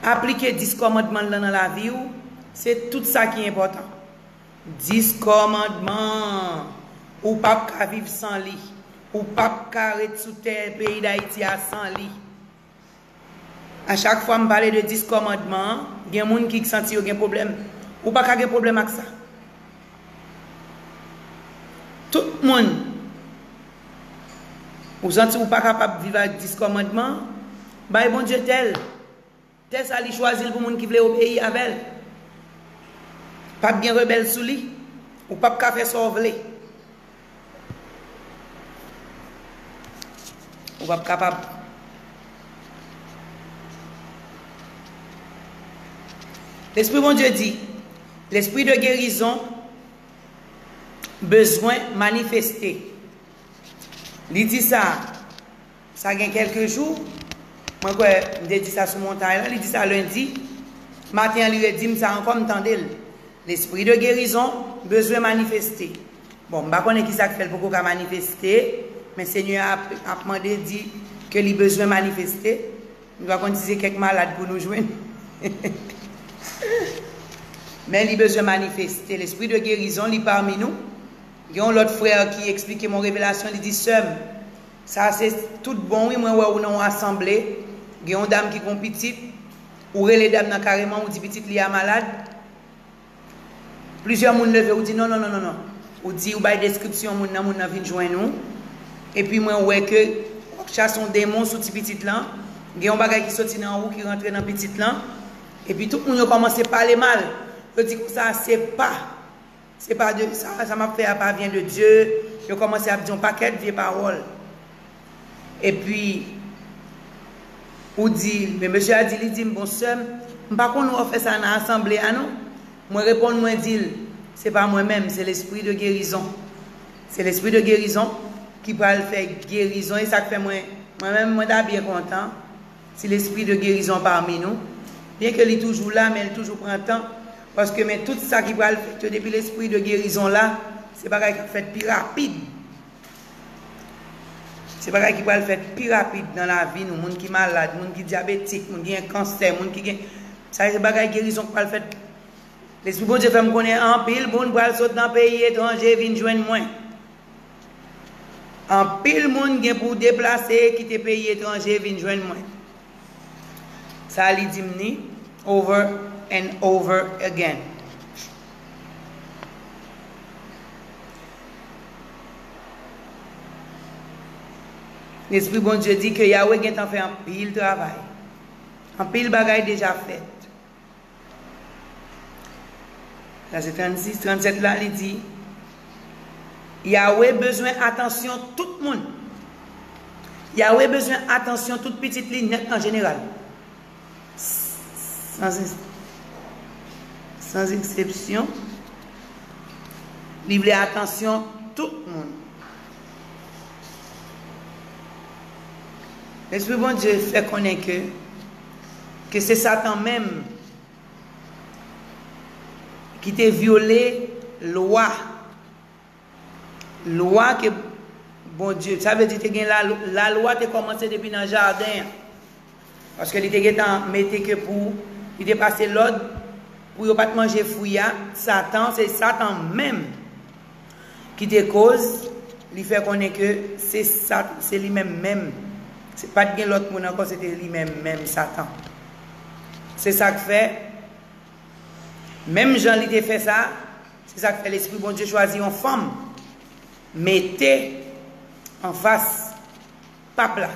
aplike dis kòmandman l lan nan lavi w, se tout sa ki enpòtan. Dis kòmandman an, ou p ap ka viv san li. Ou p ap ka ret sou tè peyi Dayiti a san li. A chak fwa m pale de dis kòmandman an, gen moun ki santi yo gen pwoblèm. Ou pa ka gen pwoblèm ak sa. Tout moun, ou santi ou pa kapab viv ak dis kòmandman an, bay Bondye tè l. Tè sa li chwazi l pou moun ki vle obeyi avè l. P ap gen rebèl sou li. Ou p ap ka fè sa w vle. Ou p ap kapab. Lespri Bondye di, lespri de gerizon bezwen manifeste. Li di sa, sa gen kèlke jou, mwen kwè m te di sa sou montay la, li di sa lendi maten an, li redi m sa ankò, m tande l. Lespri de gerizon bezwen manifeste. Bon, m pa konnen ki sa k fè l poko ka manifeste, men Senyè a ap, ap mande di ke li bezwen manifeste. Nou pa konn si se kèk malad pou nou jwenn. Men li bezwen manifeste. Lespri de gerizon, li pami nou. Gen yon lòt frè ki eksplike m yon revelasyon, li di, sè m, sa se tout bon, wi, mwen wè ou nan yon asanble, gen yon dam ki gen yon pitit, ou rele dam nan kareman, ou di pitit li a malad. Plizyè moun leve, ou di, non, non, non, non, non. Ou di, ou bay deskripsyon moun nan, moun nan vin jwenn ou. Epi mwen wè ke w ap chase yon demon sou ti pitit lan. Gen yon bagay ki soti nan ou, ki rantre nan pitit lan. Epi tout moun yo kòmanse pale mal. Yo di konsa, se pa, se pa de, sa, sa m ap fè a pa vyen de Dye. Yo kòmanse ap di yon pakèt vye pawòl. Epi, ou di, men mesye a di, li di m, bon, sè m, m pa konn ou fè sa nan asanble a, non. Mwen reponn, mwen di l, se pa mwen menm, se lespri de gerizon. Se lespri de gerizon ki pral fè gerizon, e sa k fè mwen, mwen menm, mwen ta byen kontan si lespri de gerizon pami nou. Byen ke li toujou la, men li toujou pran tan, paske men tout sa ki pral fèt yo depi lespri de gerizon la, se bagay k ap fèt pi rapid. Se bagay ki pral fèt pi rapid nan lavi nou. Moun ki malad, moun ki dyabetik, moun ki gen kansè, moun ki gen, sa se bagay gerizon k pral fèt. Lespri Bondye fè m konnen anpil moun pral sot nan peyi etranje vin jwenn mwen. Anpil moun gen pou deplase, kite peyi etranje vin jwenn mwen. Sa li di m ni, over and over again. Lespri Bondye di ke Yawe gentan fè anpil travay. Anpil bagay deja fèt. Sa se trannsis, trannsèt la, li di, Yawe bezwen atansyon tout moun. Yawe bezwen atansyon tout pitit li nèt an jeneral. Sans, sans eksepsyon, li vle atansyon tout moun. Lespri Bondye fè konnen ke, ke se Satan menm ki te vyole lwa, lwa ke Bondye, sa vle di te gen la, lalwa te kòmanse depi nan jaden an. Paske li te gentan mete ke pou, li te pase lòd pou yo pa t manje fwi a, Satan, se Satan menm ki te koz, li fè konnen ke se Sat-, se li menm menm. Se pa t gen lòt moun ankò, se te li menm menm, Satan. Se sa k fè, menm jan li te fè sa, se sa k fè Lespri Bondye chwazi yon fanm, mete anfas pap la,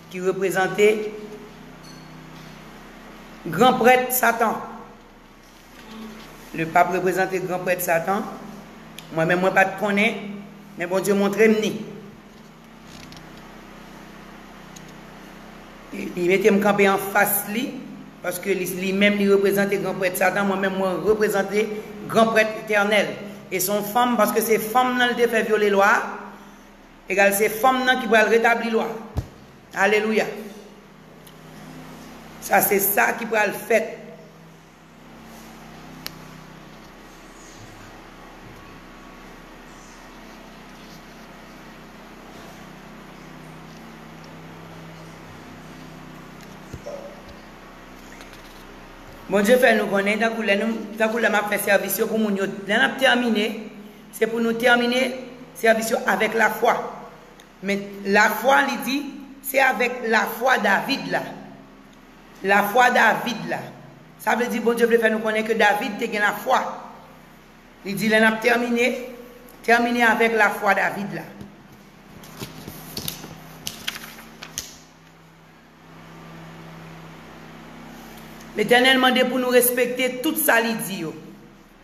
ki reprezante gran prèt Satan. Le pap reprezante gran prèt Satan. Mwen menm, mwen pa t konnen, men Bondye montre m ni. Li mete m kanpe anfas li, paske li, li menm li reprezante gran prèt Satan, mwen menm mwen reprezante gran prèt etènèl. E se yon fanm, paske se fanm nan li te fè vyole lwa a, egal se fanm nan ki pral retabli lwa a. Alelouya. Sa se sa ki pral fèt. Bondye fè nou konnen, tankou lè nou, tankou lè m ap fè sèvis yo pou moun yo, lè n ap tèmine, se pou nou tèmine sèvis yo avèk lafwa. Men lafwa, li di, se avèk lafwa David la. Lafwa David la. Sa vle di Bondye vle fè nou konnen ke David te gen lafwa. Li di lè n ap tèmine, tèmine avèk lafwa David la. Letènèl mande pou nou respekte tout sa li di yo.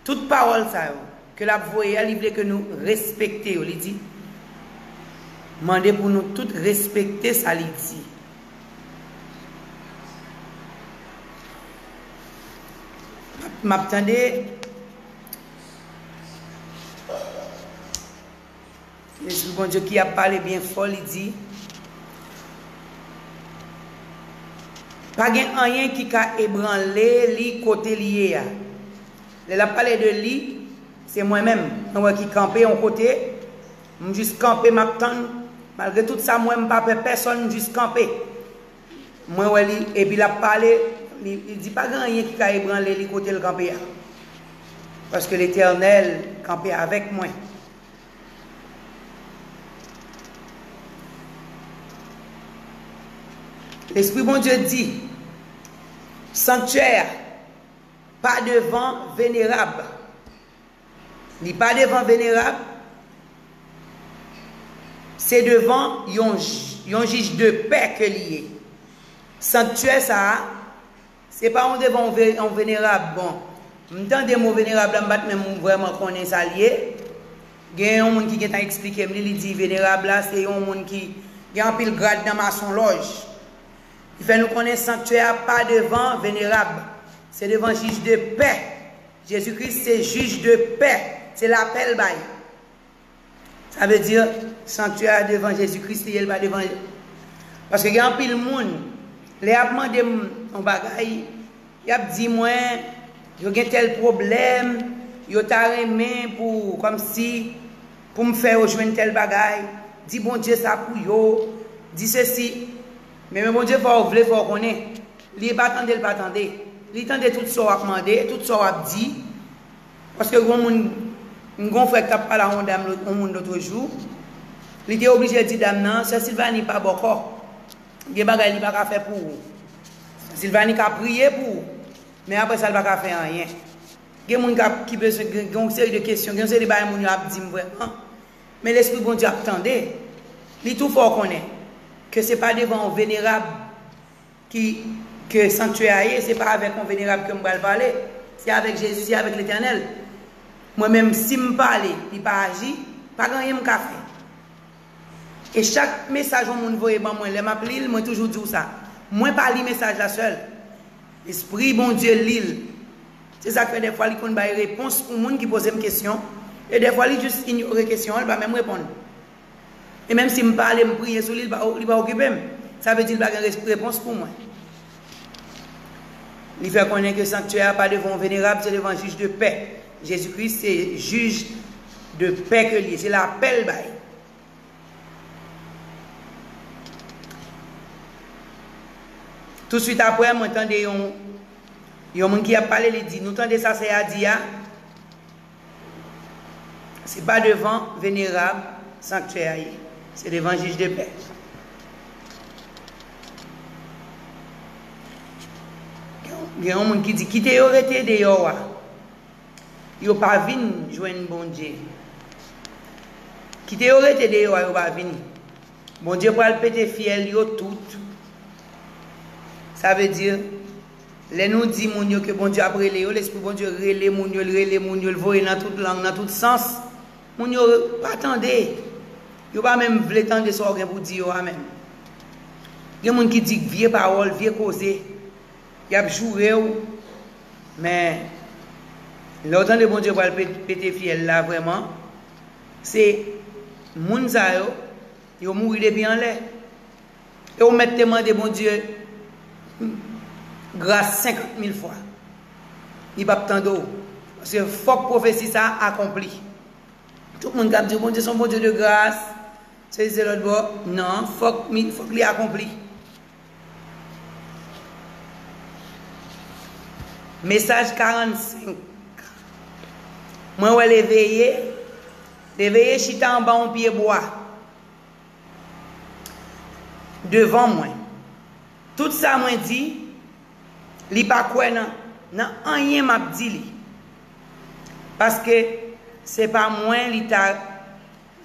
Tout pawòl sa yo ke l ap voye a, li vle ke nou respekte yo. Li di, mande pou nou tout respekte sa li di. M ap, m ap tande Lespri Bondye ki ap pale byen fò, li di, pa gen anyen ki ka ebranle li kote li ye a. Lè l ap pale de li, se mwen menm. Mwen wè ki kanpe yon kote, m jis kanpe, m ap tann. Malgre tout sa, mwen, m pa pè pèsonn, m jis kanpe. Mwen wè li, epi l ap pale, li, li di, pa gen anyen ki ka ebranle li kote l kanpe a. Paske Letènèl kanpe avèk mwen. Lespri Bondye di, sanktye a pa devan venerab. Li pa devan venerab. Se devan yon, j- yon jij de pè ke li ye. Sanktye sa a, se pa yon devan yon ve- yon venerab. Bon, m tande mo venerab la, m pa t menm vrèman konnen sa l ye. Gen yon moun ki gentan eksplike m li, li di venerab la, se yon moun ki gen anpil grad nan masonlòj. Li fè nou konnen sanktye a pa devan venerab. Se devan jij de pè. Jezi Kris se jij de pè. Se lapè l bay. Sa vle di, sanktye a devan Jezi Kris li ye, l pa devan. Paske gen anpil moun, lè y ap mande m yon bagay, y ap di mwen, yo gen tèl pwoblèm, yo ta renmen pou, kòmsi, pou m fè yo jwenn tèl bagay, di Bondye sa pou yo, di sesi. Men, men Bondye fè w vle, fè w konnen. Li pa tande, l pa tande. Li tande tout sa w ap mande, tout sa w ap di. Paske gon moun, m gon frè k t ap pale a yon dam, yon moun lòt jou. Li te oblije di dam nan, Sè Silvani pa bòkò. Gen bagay li pa ka fè pou ou. Sè Silvani ka priye pou ou. Men apre sa, li pa ka fè anyen. Gen moun k ap, ki bezwen, gen, gen yon seri de kesyon, gen yon seri de bagay moun yo ap di m vrèman. Men Lespri Bondye ap tande. Li tou fè w konnen ke se pa devan yon venerab ki, ke sanktyè a ye, se pa avèk yon venerab ke m pral pale. Se avèk Jezi, se avèk Letènèl. Mwen menm, si m pale, li pa aji, pa gen anyen m ka fè. E chak mesaj yon moun voye ban mwen, lè m ap li l, mwen toujou di w sa. Mwen pa li mesaj la sèl. Lespri Bondye li l. Se sa k fè dèfwa li konn bay repons pou moun ki poze m kesyon. E dèfwa li jis inyore kesyon an, li pa menm reponn. E menm si m pale, m priye sou li, li pa, li pa okipe m. Sa vle di li pa gen res- repons pou mwen. Li fè konnen ke sanktyè a pa devan yon venerab, se devan jij de pè. Jezi Kris se jij de pè ke li ye, se lapè l bay. Tousuit apre, mwen tande yon, yon moun ki ap pale, li di, nou tande sa sè a di a? Se pa devan venerab sanktyè a ye. Se devan jij de pè. Gen yon moun ki di, kite yo rete deyò a. Yo pa vin jwenn Bondye. Kite yo rete deyò a, yo pa vini. Bondye pral pete fyèl yo tout. Sa vle di, lè nou di moun yo ke Bondye ap rele yo, Lespri Bondye rele moun yo, l rele moun yo, l voye nan tout lang, nan tout sans. Moun yo pa tande. Yo pa menm vle tande sa w gen pou di yo a menm. Gen moun ki di vye pawòl, vye koze. Y ap joure w. Men, lè w tande Bondye pral pe- pete fyèl la vrèman, se moun sa yo, yo mouri depi anlè. E w mèt te mande Bondye gras senkant mil fwa. Li p ap tande w. Paske fòk pwofesi sa a akonpli. Tout moun k ap di, Bondye se yon Bondye de gras, sezi se lòt bò. Non, fòk, mi- fòk li akonpli. Mesaj karannsenk. Mwen wè Leveye, Leveye chita anba yon pye bwa devan mwen. Tout sa mwen di, li pa kwè nan, nan anyen m ap di li. Paske se pa mwen li ta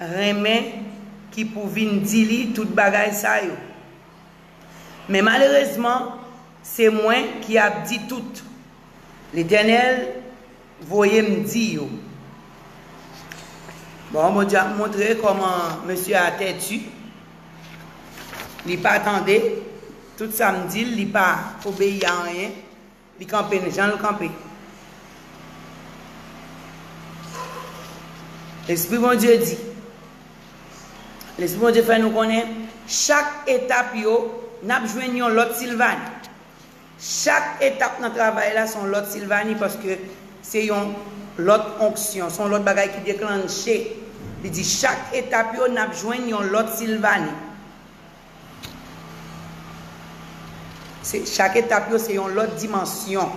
renmen ki pou vin di li tout bagay sa yo. Men malerezman, se mwen ki ap di tout. Letènèl voye m di yo. Bon, Bondye ap montre kòman mesye a tèti. Li pa tande. Tout sa m di l, li pa obeyi a anyen. Li kanpe jan l kanpe. Lespri Bondye di, Lespri Bondye fè nou konnen, chak etap yo, n ap jwenn yon lòt Silvani. Chak etap nan travay la, se yon lòt Silvani, paske se yon lòt onksyon, se yon lòt bagay ki deklanche. Li di, chak etap yo, n ap jwenn yon lòt Silvani. Se, chak etap yo, se yon lòt dimansyon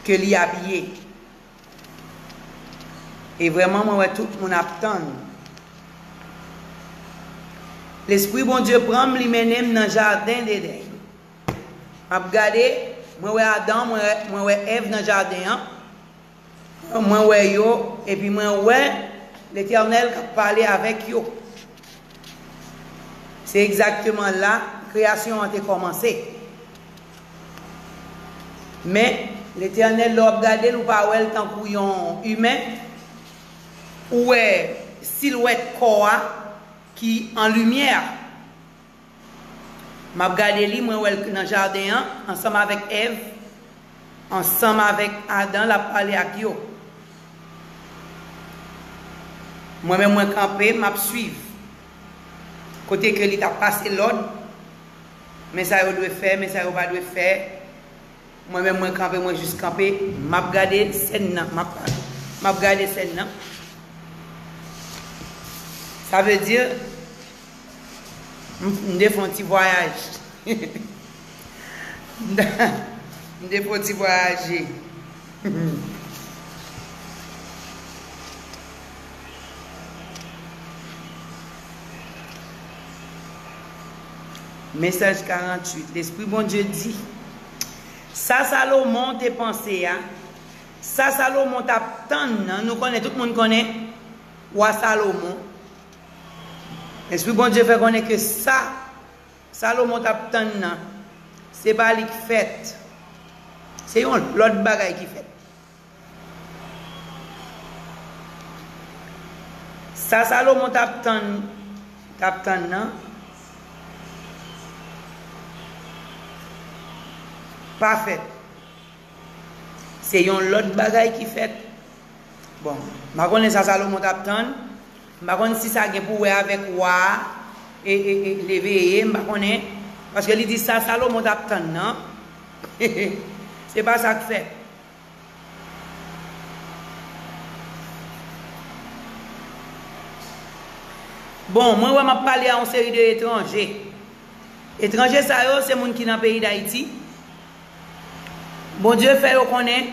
ke li ap ye. E vrèman, mwen wè tout moun ap tann. Lespri Bondye pran m, li mennen m nan jaden Deden. M ap gade, mwen wè Adan, mwen wè, mwen wè Èv nan jaden an. Mwen wè yo, epi mwen wè Letènèl k ap pale avèk yo. Se egzakteman la kreyasyon an te kòmanse. Men, Letènèl, lè w ap gade l, ou pa wè l tankou yon imen. Ou wè silwèt kò a ki an limyè. M ap gade li, mwen wè l nan jaden an, ansanm avèk Èv, ansanm avèk Adan, l ap pale ak yo. Mwen menm, mwen kanpe, m ap swiv. Kote ke li t ap pase lòd, men sa yo dwe fè, men sa yo pa dwe fè. Mwen menm, mwen kanpe, mwen jis kanpe, m ap gade sèn nan, m ap, m ap gade sèn nan. Sa vle di, m, m te fè yon ti vwayaj. M te fè yon ti vwayaje. Mesaj karannwit, Lespri Bondye di, sa Salomon te panse a, sa Salomon t ap tann nan, nou konnen, tout moun konnen wa Salomon. Lespri Bondye fè konnen ke sa Salomon t ap tann nan, se pa li k fèt. Se yon lòt bagay ki fèt. Sa Salomon t ap tann, t ap tann nan, pa fèt. Se yon lòt bagay ki fèt. Bon, m pa konnen sa Salomon t ap tann. M pa konn si sa gen pou wè avèk wa a, e, e, e, Leveye, m pa konnen. Paske li di sa Salomon t ap tann nan. Se pa sa k fèt. Bon, mwen wè m ap pale a yon seri de etranje. Etranje sa yo, se moun ki nan peyi Dayiti. Bondye fè yo konnen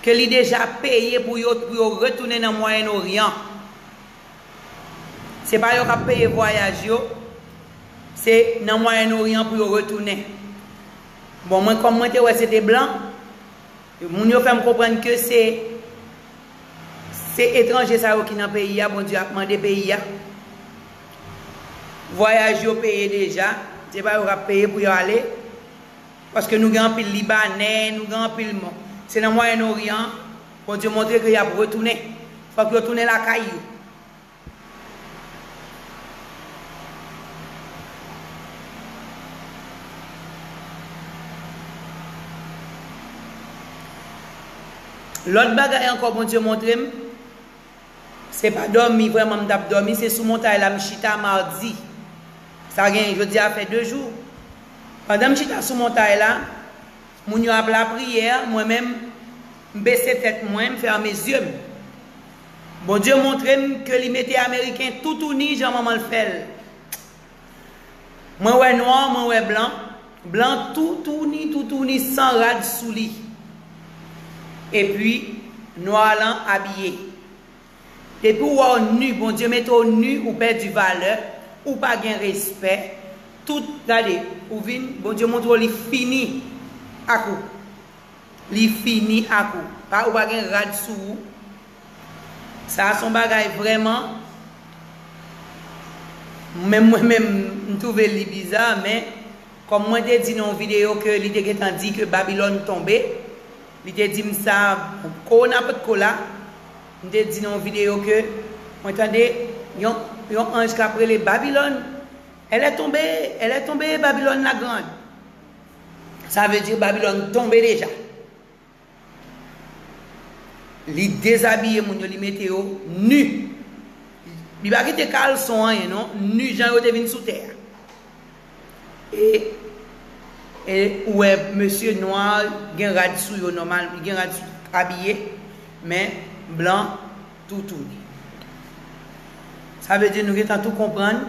ke li deja peye pou yo, pou yo retounen nan Mwayen Oryan. Se pa yo k ap peye vwayaj yo, se nan Mwayen Oryan pou yo retounen. Bon, mwen, kòm mwen te wè se te blan, moun yo fè m konprann ke se, se etranje sa yo ki nan peyi a, Bondye ap mande peyi a. Vwayaj yo peye deja, se pa yo k ap peye pou yo ale. Paske nou gen anpil Libanè, nou gen anpil moun. Se nan Mwayen Oryan, Bondye montre ke y ap retounen. Fòk yo tounen lakay yo. Lòt bagay ankò Bondye montre m, se pa dòmi vrèman m t ap dòmi, se sou montay la m chita madi. Sa gen, jodi a fè de jou. Pandan m chita sou montay la, moun yo ap lapriyè, mwen menm, m bese tèt mwen, m fèmen zye m. Bondye montre m ke li mete Ameriken toutouni jan manman l fè l. Mwen wè nwa, mwen wè blan. Blan toutouni, toutouni, san rad sou li. Epi, nwa lan abiye. Depi w wè w ni, Bondye mete w ni, ou pèdi valè, ou pa gen respè. Tout, gade, ou vin, Bondye montre w li fini ak ou. Li fini ak ou. Pa, ou pa gen rad sou ou. Sa a se yon bagay vrèman, menm mwen menm, m twouve li biza, men kòm mwen te di nan yon videyo ke li te gentan di ke Babilòn tonbe, li te di m sa, kowona potko la, m te di nan yon videyo ke mwen tande yon, yon anj k ap rele Babilòn, elle est tombée, elle est tombée, Babilòn la grande. Sa vle di Babilòn tonbe deja. Li dezabiye moun yo, li mete yo ni. Li pa kite kalson anyen non, ni jan yo te vin sou tè a. E, e ou wè mesye nwa gen rad sou yo nòmal, li gen rad sou, abiye, men blan toutouni. Sa vle di nou gentan tou konprann,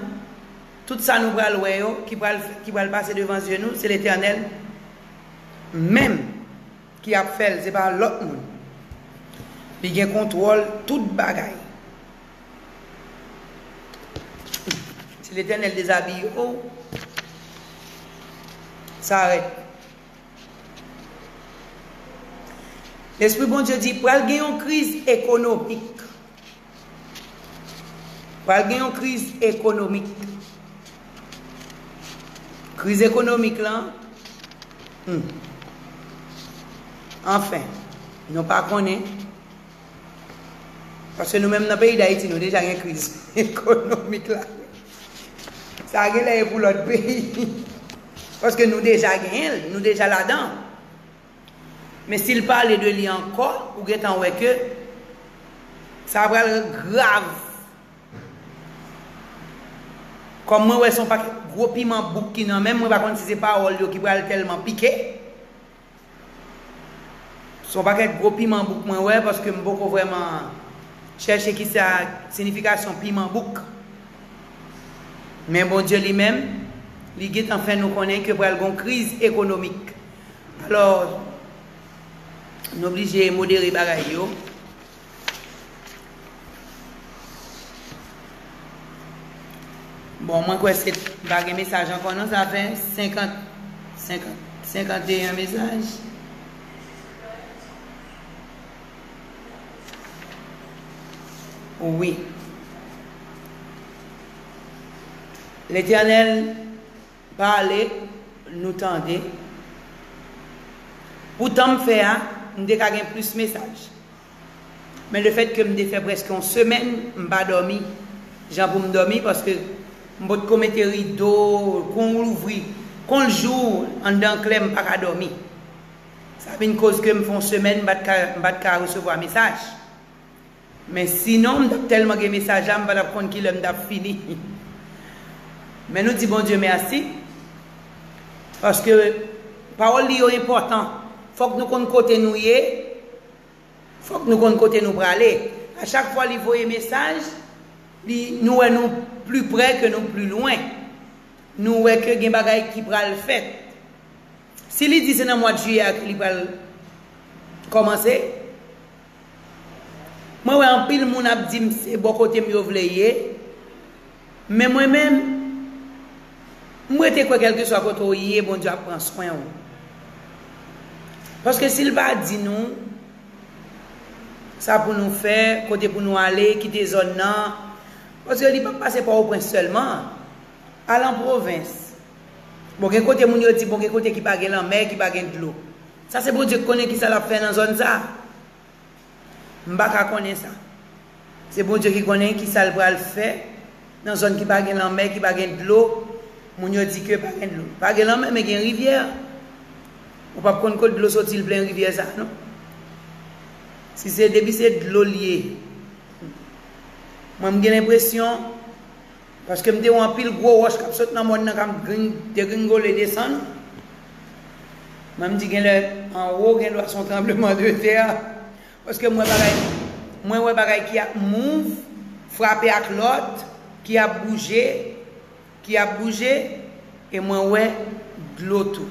tout sa nou pral wè yo, ki pral, ki pral pase devan zye nou, se Letènèl menm ki ap fè l, se pa lòt moun. Li gen kontwòl tout bagay. Si Letènèl dezabiye w, sa rèd. Lespri Bondye di pral gen yon kriz ekonomik. Pral gen yon kriz ekonomik. Kriz ekonomik lan, hmm. Anfen, nou pa konnen. Paske nou menm nan peyi Dayiti, nou deja gen kriz ekonomik la. Sa genlè e pou lòt peyi. Paske nou deja genyen l, nou deja ladan. Men si l pale de li ankò, ou gentan wè ke sa pral grav. Kòm mwen wè se yon pakèt gwo piman bouk ki nan men m, mwen pa konn si se pawòl yo ki pral tèlman pike. Se yon pakèt gwo piman bouk mwen wè, paske m poko vrèman chèche kisa siyifikasyon piman bouk. Men Bondye li menm, li gentan fè nou konnen ke pral gon kriz ekonomik. Alò, nou oblije modere bagay yo. Bon, mwen kwè se pa gen mesaj ankò non, sa fè senkant, senkant, senkanteyen mesaj. Wi. Letènèl pale, nou tande. Pou tan m fè a, m te ka gen plis mesaj. Men lefètke m te fè prèske yon semèn, m pa dòmi jan pou m dòmi, paske m potko mete rido, kon louvri, kon l jou, anndan klè, m pa ka dòmi. Sa vin koz ke m fè yon semèn, m pa t ka, m pa t ka resevwa mesaj. Men sinon, m t ap tèlman gen mesaj la, m pa t ap konn kilè m t ap fini. Men nou di Bondye mèsi, paske pawòl li yo enpòtan. Fòk nou konn kote nou ye, fòk nou konn kote nou prale. A chak fwa li voye mesaj, li, nou wè nou pli prè ke nou pli lwen. Nou wè ke gen bagay ki pral fèt. Si li di se nan mwa jiyè a ke li pral kòmanse, mwen wè anpil moun ap di m se bò kote m yo vle ye, men mwen menm, m rete kwè kèlkeswa kote w ye, Bondye ap pran swen w. Paske si l pa di nou sa pou nou fè, kote pou nou ale, kite zòn nan, paske li p ap pase Pòtoprens sèlman, al an pwovens. Bon, gen kote moun yo di, bon, gen kote ki pa gen lanmè, ki pa gen dlo. Sa se Bondye ki konnen kisa l ap fè nan zòn sa. M pa ka konnen sa. Se Bondye ki konnen kisa l pral fè nan zòn ki pa gen lanmè, ki pa gen dlo. Moun yo di ke pa gen dlo. Pa gen lanmè, men gen rivyè. Ou p ap konn kot dlo soti, l plen rivyè sa, non. Si se depi se dlo l ye. Mwen, m gen lenpresyon, paske m te wè anpil gwo wòch k ap sot nan mòn nan, k ap gring-, degringole desann. Mwen, m di genlè anwo, gen dwa se yon tranbleman de tè. Paske mwen bagay, mwen wè bagay ki ap mouv, frape ak lòt, ki ap bouje, ki ap bouje, e mwen wè dlo tou.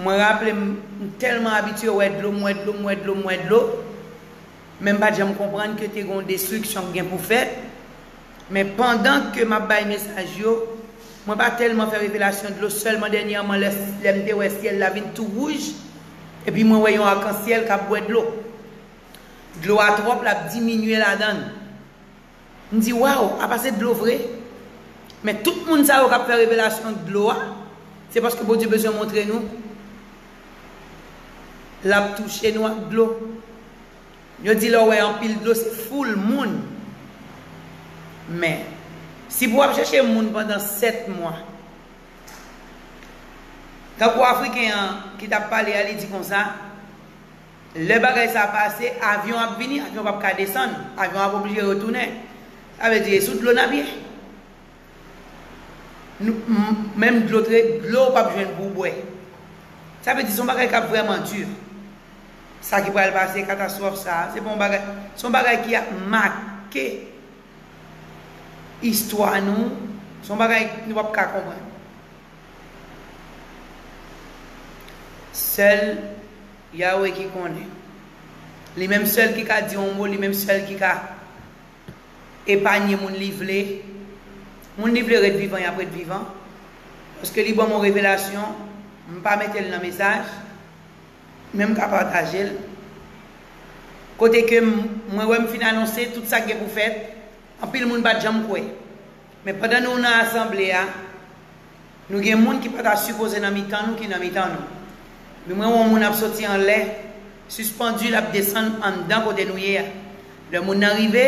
Mwen raple m, m tèlman abitye wè dlo, m wè dlo, m wè dlo, m wè dlo. Men m pa t janm konprann ke te gen yon destriksyon k gen pou fèt. Men pandan ke m ap bay mesaj yo, mwen pa tèlman fè revelasyon dlo, sèlman dènyèman lè, lè m te wè syèl la vin tou wouj, epi mwen wè yon akansyèl k ap bwè dlo. Dlo a twòp, l ap diminye ladan l. M di, waw, apa se dlo vre? Men tout moun sa yo k ap fè revelasyon dlo a, se paske Bondye bezwen montre nou l ap touche nou ak dlo. Yo di lè w wè anpil dlo, se full moon. Men, si pou w ap chèche moun pandan sèt mwa, tankou Afriken an ki t ap pale a, li di konsa, lè bagay sa a pase, avyon ap vini, avyon p ap ka desann, avyon ap oblije retounen. Sa vle di, e sou dlo n ap ye. Nou, m- menm dlo tre, dlo w p ap jwenn pou w bwè. Sa vle di, se yon bagay k ap vrèman di. Sa ki pral pase, katastwòf sa a, se pa yon bagay, se yon bagay ki ap make istwa nou, se yon bagay nou p ap ka konprann. Sèl Yahweh ki konnen. Li menm sèl ki ka di yon mo, li menm sèl ki ka epanye moun li vle. Moun li vle ret vivan, y ap ret vivan. Paske li ban m yon revelasyon, m pa mete l nan mesaj, men m ka pataje l. Kote ke m- mwen wè m fin anonse tout sa k gen pou fèt, anpil moun pa t janm kwè. Men pandan nou nan asanble a, nou gen moun ki pa ta sipoze nan mitan nou ki nan mitan nou. Men mwen wè yon moun ap soti anlè, sispandu, l ap desann anndan kote nou ye a. Lè moun nan rive,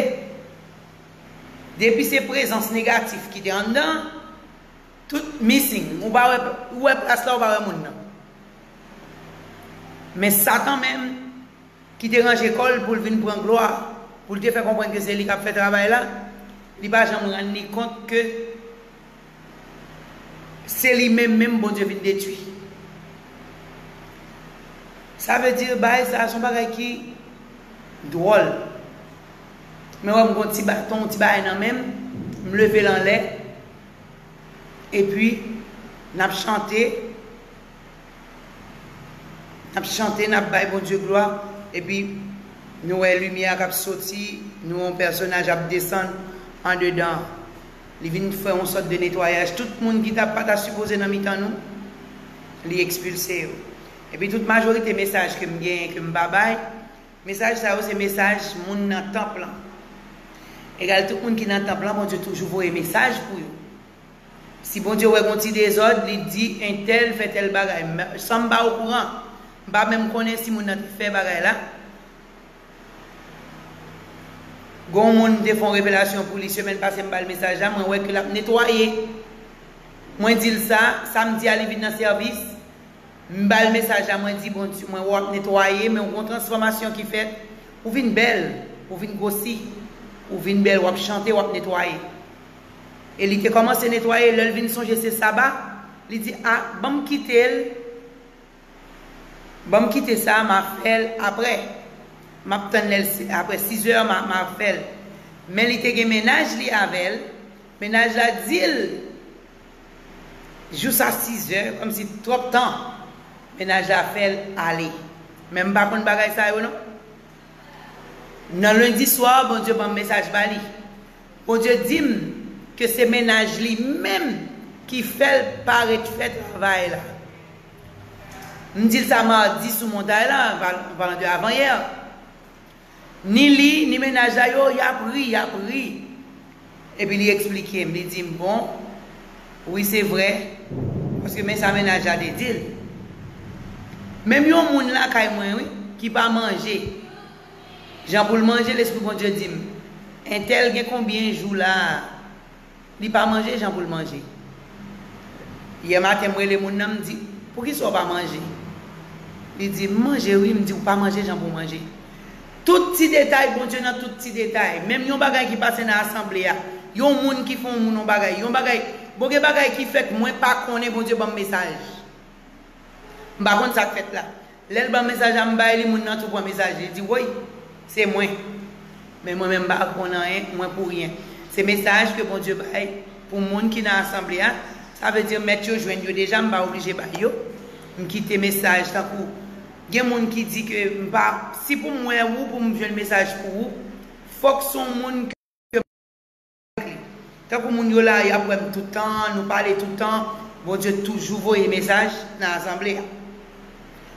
depi se prezans negatif ki te anndan, tout missing. Ou pa wè, ou wè plas la, ou pa wè moun nan. Men Satan menm, ki te ranje kò l pou l vin pran glwa, pou l te fè konprann ke se li k ap fè travay la, li pa janm rann li kont ke se li menm menm Bondye vin detwi. Sa vle di, bagay sa a se yon bagay ki dwòl. Men wè m gon ti baton, ti bagay nan men m, m leve l anlè, epi n ap chante, n ap chante, n ap bay Bondye glwa, epi nou wè limyè a k ap soti, nou wè yon pèsonaj ap desann andedan. Li vin fè yon sòt de netwayaj. Tout moun ki ta pa ta sipoze nan mitan nou, li ekspilse yo. Epi tout majorite mesaj ke m genyen, ke m pa bay, mesaj sa yo se mesaj moun nan tanp lan. Egal tout moun ki nan tanp lan, Bondye toujou voye mesaj pou yo. Si Bondye wè gon ti dezòd, li di entèl fè tèl bagay. Men, san m pa okouran, m pa menm konnen si moun nan te fè bagay la. Gon moun m te fè yon revelasyon pou li semèn pase, m ba l mesaj la, mwen wè ke l ap netwaye. Mwen di l sa, samdi a li vin nan sèvis. M ba l mesaj la, mwen di, Bondye, mwen wè w ap netwaye, men w gon transfòmasyon ki fèt. Ou vin bèl, ou vin gwosi, ou vin bèl, w ap chante, w ap netwaye. E li te kòmanse netwaye, lè l vin sonje se saba, li di, a, ban m kite l, ban m kite sa, m a fè l aprè. M ap tann lè l si- aprè sizè, m a, m a fè l. Men li te gen mennaj li avè l, mennaj la di l, jou sa sizè, kòmsi twòp tan, mennaj la fè l ale. Men m pa konn bagay sa yo non. Nan lendi swa, Bondye ban m mesaj ba li. Bondye di m ke se mennaj li menm ki fè l pa ret fè travay la. M di l sa madi sou montay la, an palan de avanyè. Ni li, ni mennaj la yo, y ap ri, y ap ri. Epi li eksplike m, li di m, bon, wi, se vrè, paske men sa mennaj la te di l. Menm yon moun lakay mwen, wi, ki pa manje, jan pou l manje, Lespri Bondye di m, entèl gen konbyen jou la a? Li pa manje jan pou l manje. Yè maten, m rele moun nan, m di, poukisa w pa manje? Li di, m manje wi, m di, ou pa manje jan pou w manje. Tout ti detay, Bondye nan tout ti detay. Menm yon bagay ki pase nan asanble a, yon moun ki fè yon moun yon bagay, yon bagay, bon, gen bagay ki fèt, mwen pa konnen, Bondye ban m mesaj. M pa konn sa k fèt la. Lè l ban m mesaj la, m bay li, moun nan tou pran mesaj li. Li di, woy, se mwen. Men mwen menm, m pa konn anyen, mwen pou ryen. Se mesaj ke Bondye bay pou moun ki nan asanble a. Sa vle di mèt yo jwenn yo deja, m pa oblije bay yo. M kite mesaj tankou gen moun ki di ke m pa, si pou m wè ou, pou m jwenn mesaj pou ou, fòk se yon moun ke m pale avèk li. Tankou moun yo la, y ap wè m tout tan, nou pale tout tan, Bondye toujou voye mesaj nan asanble a.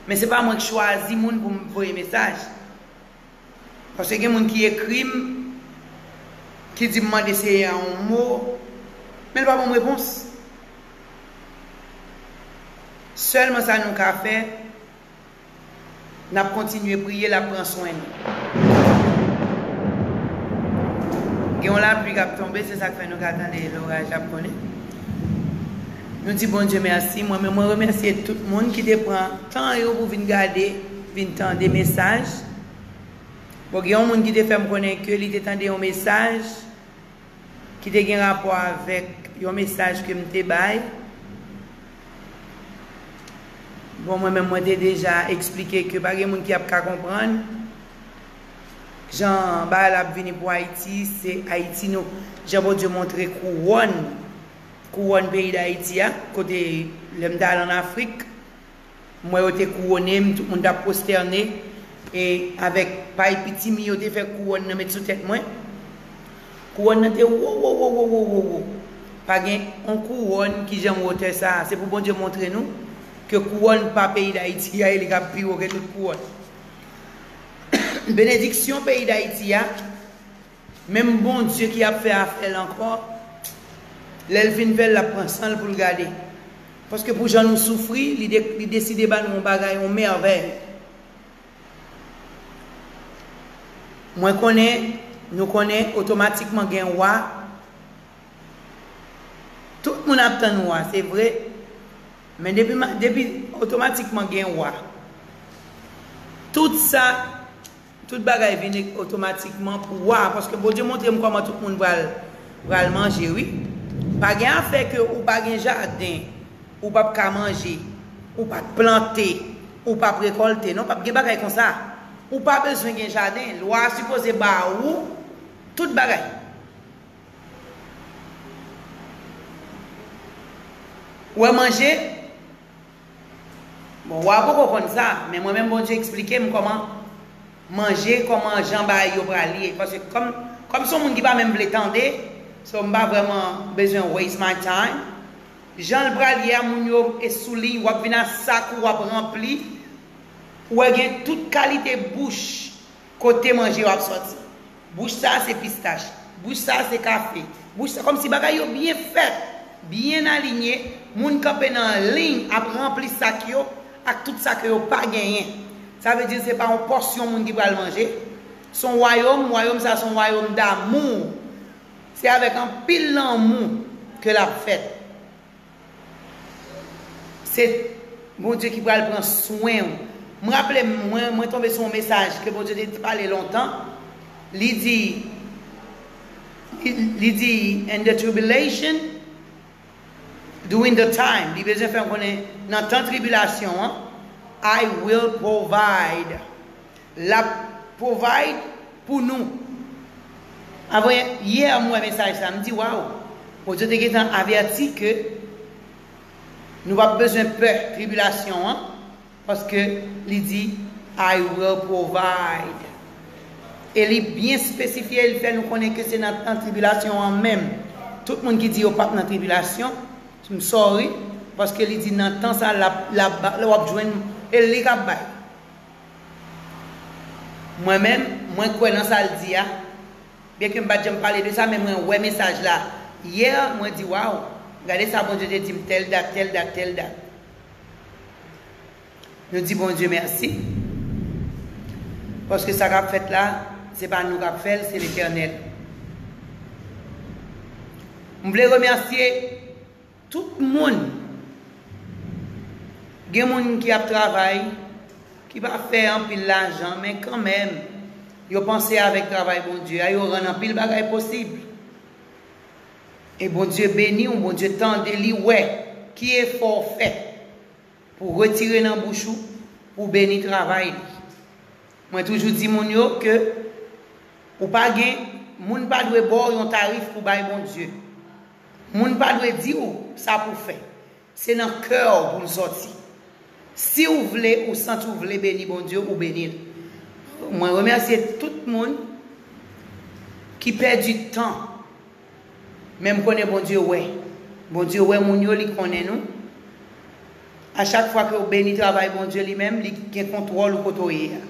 Men se pa mwen k chwazi moun pou m voye mesaj. Paske gen moun ki ekri m, ki di m mande Seyè a yon mo, men l pa ban m repons. Sèlman sa nou ka fè, n ap kontinye priye, l ap pran swen nou. Gen yon lapli k ap tonbe, se sa k fè nou ka tande loraj ap konnen. Nou di Bondye mèsi. Mwen menm, mwen remèsye tout moun ki te pran tan yo pou vin gade, vin tande mesaj. Bon, gen yon moun ki te fè m konnen ke li te tande yon mesaj ki te gen rapò avèk yon mesaj ke m te bay. Bon, mwen menm, mwen te deja eksplike ke pa gen moun ki ap ka konprann jan bagay la ap vini pou Ayiti, se Ayiti nou, jan Bondye montre kouwòn, kouwòn peyi Dayiti a, kote lè m t al ann Afrik, m wè yo te kouwone m, tout moun t ap pwostène, e avèk pay pitimi yo te fè kouwòn nan met sou tèt mwen. Kouwòn nan te wo, wo, wo, wo, wo, wo, wo. Pa gen yon kouwòn ki janm wotè sa a. Se pou Bondye montre nou ke kouwòn pa peyi Dayiti a, e li ka pi wo ke tout kouwòn. Benediksyon peyi Dayiti a, menm Bondye ki ap fè afè l ankò, lè l fin fè l, l ap pran san l pou l gade. Paske pou jan nou soufri, li, de, li deside ba nou yon bagay, yon mèvèy. Mwen konnen, nou konnen, otomatikman gen wa. Tout moun ap tann wa, se vre. Men depi, ma- depi otomatikman gen wa. Tout sa, tout bagay vin otomatikman pou wa. Paske Bondye montre m kòman tout moun pral, pral manje, wi. Pa gen afè ke ou pa gen jaden, ou p ap ka manje, ou p ap plante, ou p ap rekòlte. Non, p ap gen bagay konsa. Ou pa bezwen gen jaden. Lwa a sipoze ba ou tout bagay. Ou wè manje? Bon, wa poko konn sa, men mwen menm Bondye eksplike m kòman manje, kòman jan bagay yo pral ye. Paske kòm, kòm se yon moun ki pa menm vle tande, so m pa vrèman bezwen waste my time. Jan l pral ye a, moun yo e sou liy, w ap vin a sak ou, w ap ranpli. Ou wè gen tout kalite bouch kote manje yo ap sòti. Bouch sa a se pistach, bouch sa a se kafe, bouch sa, kòmsi bagay yo byen fèt, byen alinye, moun kanpe nan liy ap ranpli sak yo ak tout sa ke yo pa genyen. Sa vle di se pa yon pòsyon moun ki pral manje. Se yon wayòm, wayòm sa se yon wayòm damou. Se avèk anpil lanmou ke l ap fèt. Se Bondye ki pral pran swen w. M raple m, mwen, mwen tonbe sou yon mesaj ke Bondye te pale lontan. Li di, li, li di, "In the tribulation, during the time," li bezwen fè m konnen nan tan tribilasyon an, "I will provide." L ap provide pou nou. Avan yè, m wè mesaj sa, m di, "Waw, Bondye te gentan avèti ke nou p ap bezwen pè tribilasyon an, paske li di, 'I will provide.'" E li byen espesifye, li fè nou konnen ke se nan tan tribilasyon an menm. Tout moun ki di yo p ap nan tribilasyon, m sorry, paske li di nan tan sa, l ap, l ap ba, w ap jwenn, e li k ap bay. Mwen menm, mwen kwè nan sa l di a. Byenke m pa t janm pale de sa, men mwen wè mesaj la yè, mwen di, "Waw, gade sa Bondye te di m tèl dat, tèl dat, tèl dat." Nou di Bondye mèsi. Paske sa k ap fèt la, se pa nou k ap fè l, se Letènèl. M vle remèsye tout moun. Gen moun ki ap travay, ki pa fè anpil lajan, men kanmenm, yo panse avèk travay Bondye a, yo rann anpil bagay posib. E Bondye beni w, Bondye tande, li wè ki efò w fè pou retire nan bouch ou, pou beni travay li. Mwen toujou di moun yo ke ou pa gen, moun pa dwe ba w yon tarif pou bay Bondye. Moun pa dwe di w sa pou w fè. Se nan kè w pou l sòti. Si w vle, ou santi w vle beni Bondye, ou beni l. Mwen remèsye tout moun ki pèdi tan. Men m konnen Bondye wè. Bondye wè moun yo, li konnen nou. A chak fwa ke w beni travay Bondye li menm, li gen kontwòl ou kote w ye a.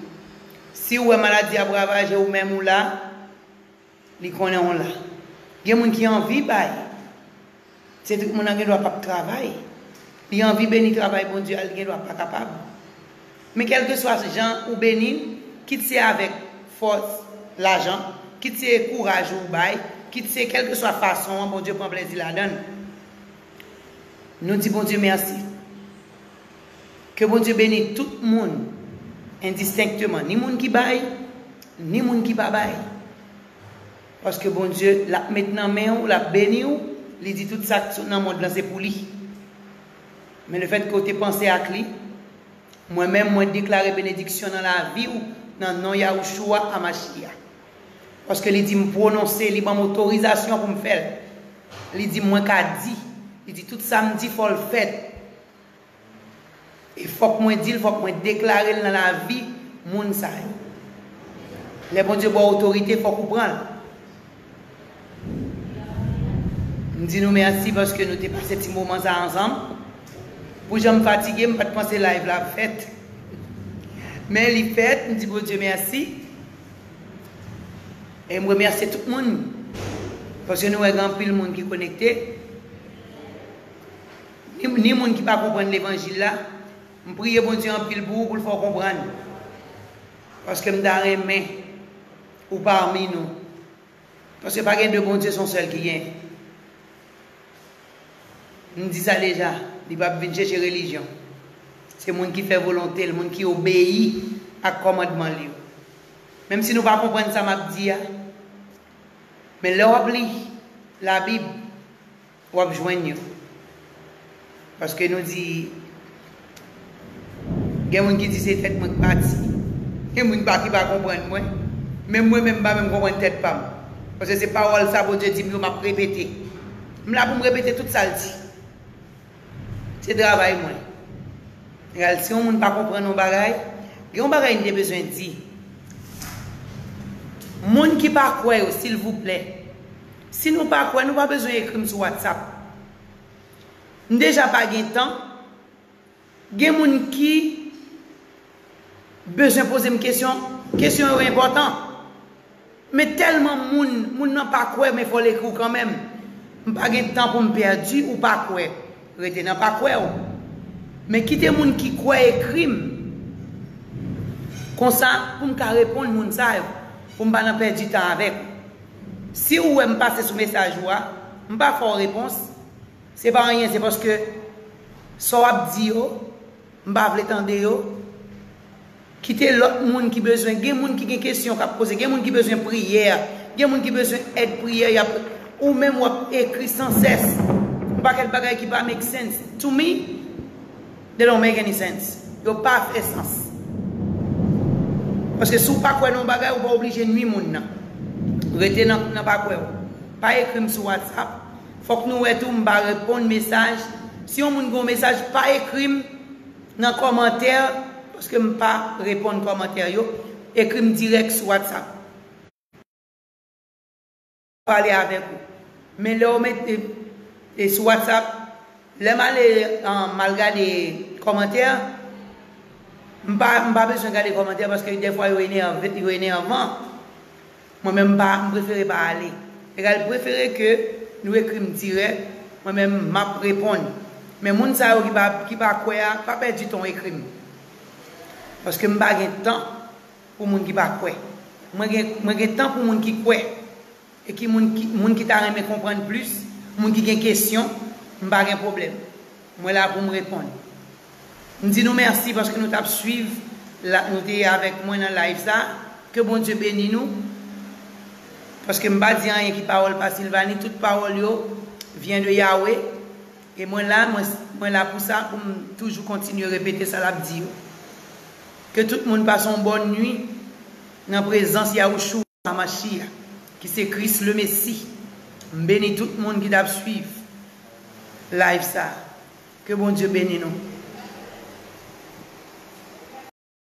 Si w wè maladi ap ravaje w menm ou la, li konnen w la. Gen moun ki anvi bay. Se tout moun nan gen dwa p ap travay. Li anvi beni travay Bondye a, li gen dwa pa kapab. Men kèlkeswa jan ou beni l, kit se avèk fòs, lajan, kit se kouraj ou bay, kit se kèlkeswa fason an, Bondye pran plezi ladan l. Nou di Bondye mèsi. Ke Bondye beni tout moun, endistenkteman, ni moun ki bay, ni moun ki pa bay. Paske Bondye, l ap met nan men w, l ap beni w, li di tout sa k sot nan mond lan se pou li. Men lefètke w te panse ak li, mwen menm, mwen deklare benediksyon nan lavi w, nan non Yahushua Hamashiach. Paske li di m pwononse, li ban m otorizasyon pou m fè l. Li di mwen ka di, li di tout sa m di fò l fèt. E fòk mwen di l, fòk mwen deklare l nan lavi moun sa yo. Lè Bondye ba w otorite, fòk ou pran l. M di nou mèsi paske nou te pase ti moman sa ansanm. Pou jan m fatige, m pa t panse live la ap fèt. Men li fèt, m di Bondye mèsi. E m remèsye tout moun. Paske nou wè gen anpil moun ki konekte. Ni, ni moun ki pa konprann levanjil la, m priye Bondye anpil pou ou, pou l fè w konprann. Paske m ta renmen ou pami nou. Paske pa gen de Bondye, se yon sèl ki gen. M di sa deja, li p ap vin chèche relijyon. Se moun ki fè volonte l, moun ki obeyi ak kòmandman l yo. Menm si nou pa konprann sa m ap di a, men lè w ap li Labib, w ap jwenn yo. Paske nou di, gen moun ki di se tèt mwen k pati. Gen moun pa ki pa konprann mwen. Menm mwen menm m pa menm konprann tèt pa m. Paske se pawòl sa Bondye di m yo m ap repete. M la pou m repete tout sa l di. Se travay mwen. Egal, si yon moun pa konprann yon bagay, gen yon bagay m te bezwen di. Moun ki pa kwè yo, silvouplè, si nou pa kwè, nou pa bezwen ekri m sou WhatsApp. M deja pa gen tan. Gen moun ki bezwen poze m kesyon, kesyon yo enpòtan. Men tèlman moun, moun nan pa kwè, men fò l ekri w kanmenm. M pa gen tan pou m pèdi ou pa kwè. Rete nan pa kwè w. Men kite moun ki kwè ekri m. Konsa, pou m ka reponn moun sa yo, pou m pa nan pèdi tan avèk ou. Si ou wè m pase sou mesaj ou a, m pa fè w repons, se pa anyen, se paske sa w ap di yo, m pa vle tande yo. Kite lòt moun ki bezwen, gen moun ki gen kesyon k ap poze, gen moun ki bezwen priyè, gen moun ki bezwen èd priyè, y ap, ou menm w ap ekri sansès. Yon pakèt bagay ki pa make sense. To me, they don't make any sense. Yo pa fè sans. Paske si w pa kwè nan yon bagay, ou pa oblije nwi moun nan. Rete nan, nan pa kwè w. Pa ekri m sou WhatsApp. Fòk nou wè tou, m pa reponn mesaj. Si yon moun gen yon mesaj, pa ekri m nan kòmantè, paske m pa reponn kòmantè yo. Ekri m dirèk sou WhatsApp. Pale avèk ou. Men lè w mete e sou WhatsApp, lè m ale, um, m al gade kòmantè, m pa, m pa bezwen gade kòmantè paske dèfwa yo enève, yo enèvan. Mwen menm m pa, m prefere pa ale. Egal, prefere ke nou ekri m dirèk, mwen menm m ap reponn. Men moun sa yo ki pa, ki pa kwè a, pa pèdi tan w ekri m. Paske m pa gen tan pou moun ki pa kwè. Mwen gen, mwen gen tan pou moun ki kwè. E ki moun ki, moun ki ta renmen konprann plis, moun ki gen kesyon, m pa gen pwoblèm. Mwen la pou m reponn. M di nou mèsi paske nou t ap swiv, la, nou te avèk mwen nan live sa. Ke Bondye beni nou. Paske m pa di anyen ki pawòl pa Silvani, tout pawòl yo vyen de Yahweh. E mwen la, mwen, mwen la pou sa, pou m toujou kontinye repete sa l ap di yo. Ke tout moun pase yon bòn nwi nan prezans Yahushua Hamashiach, ki se Kris le Mesi. M beni tout moun ki t ap swiv. live sa. Ke Bondye beni nou.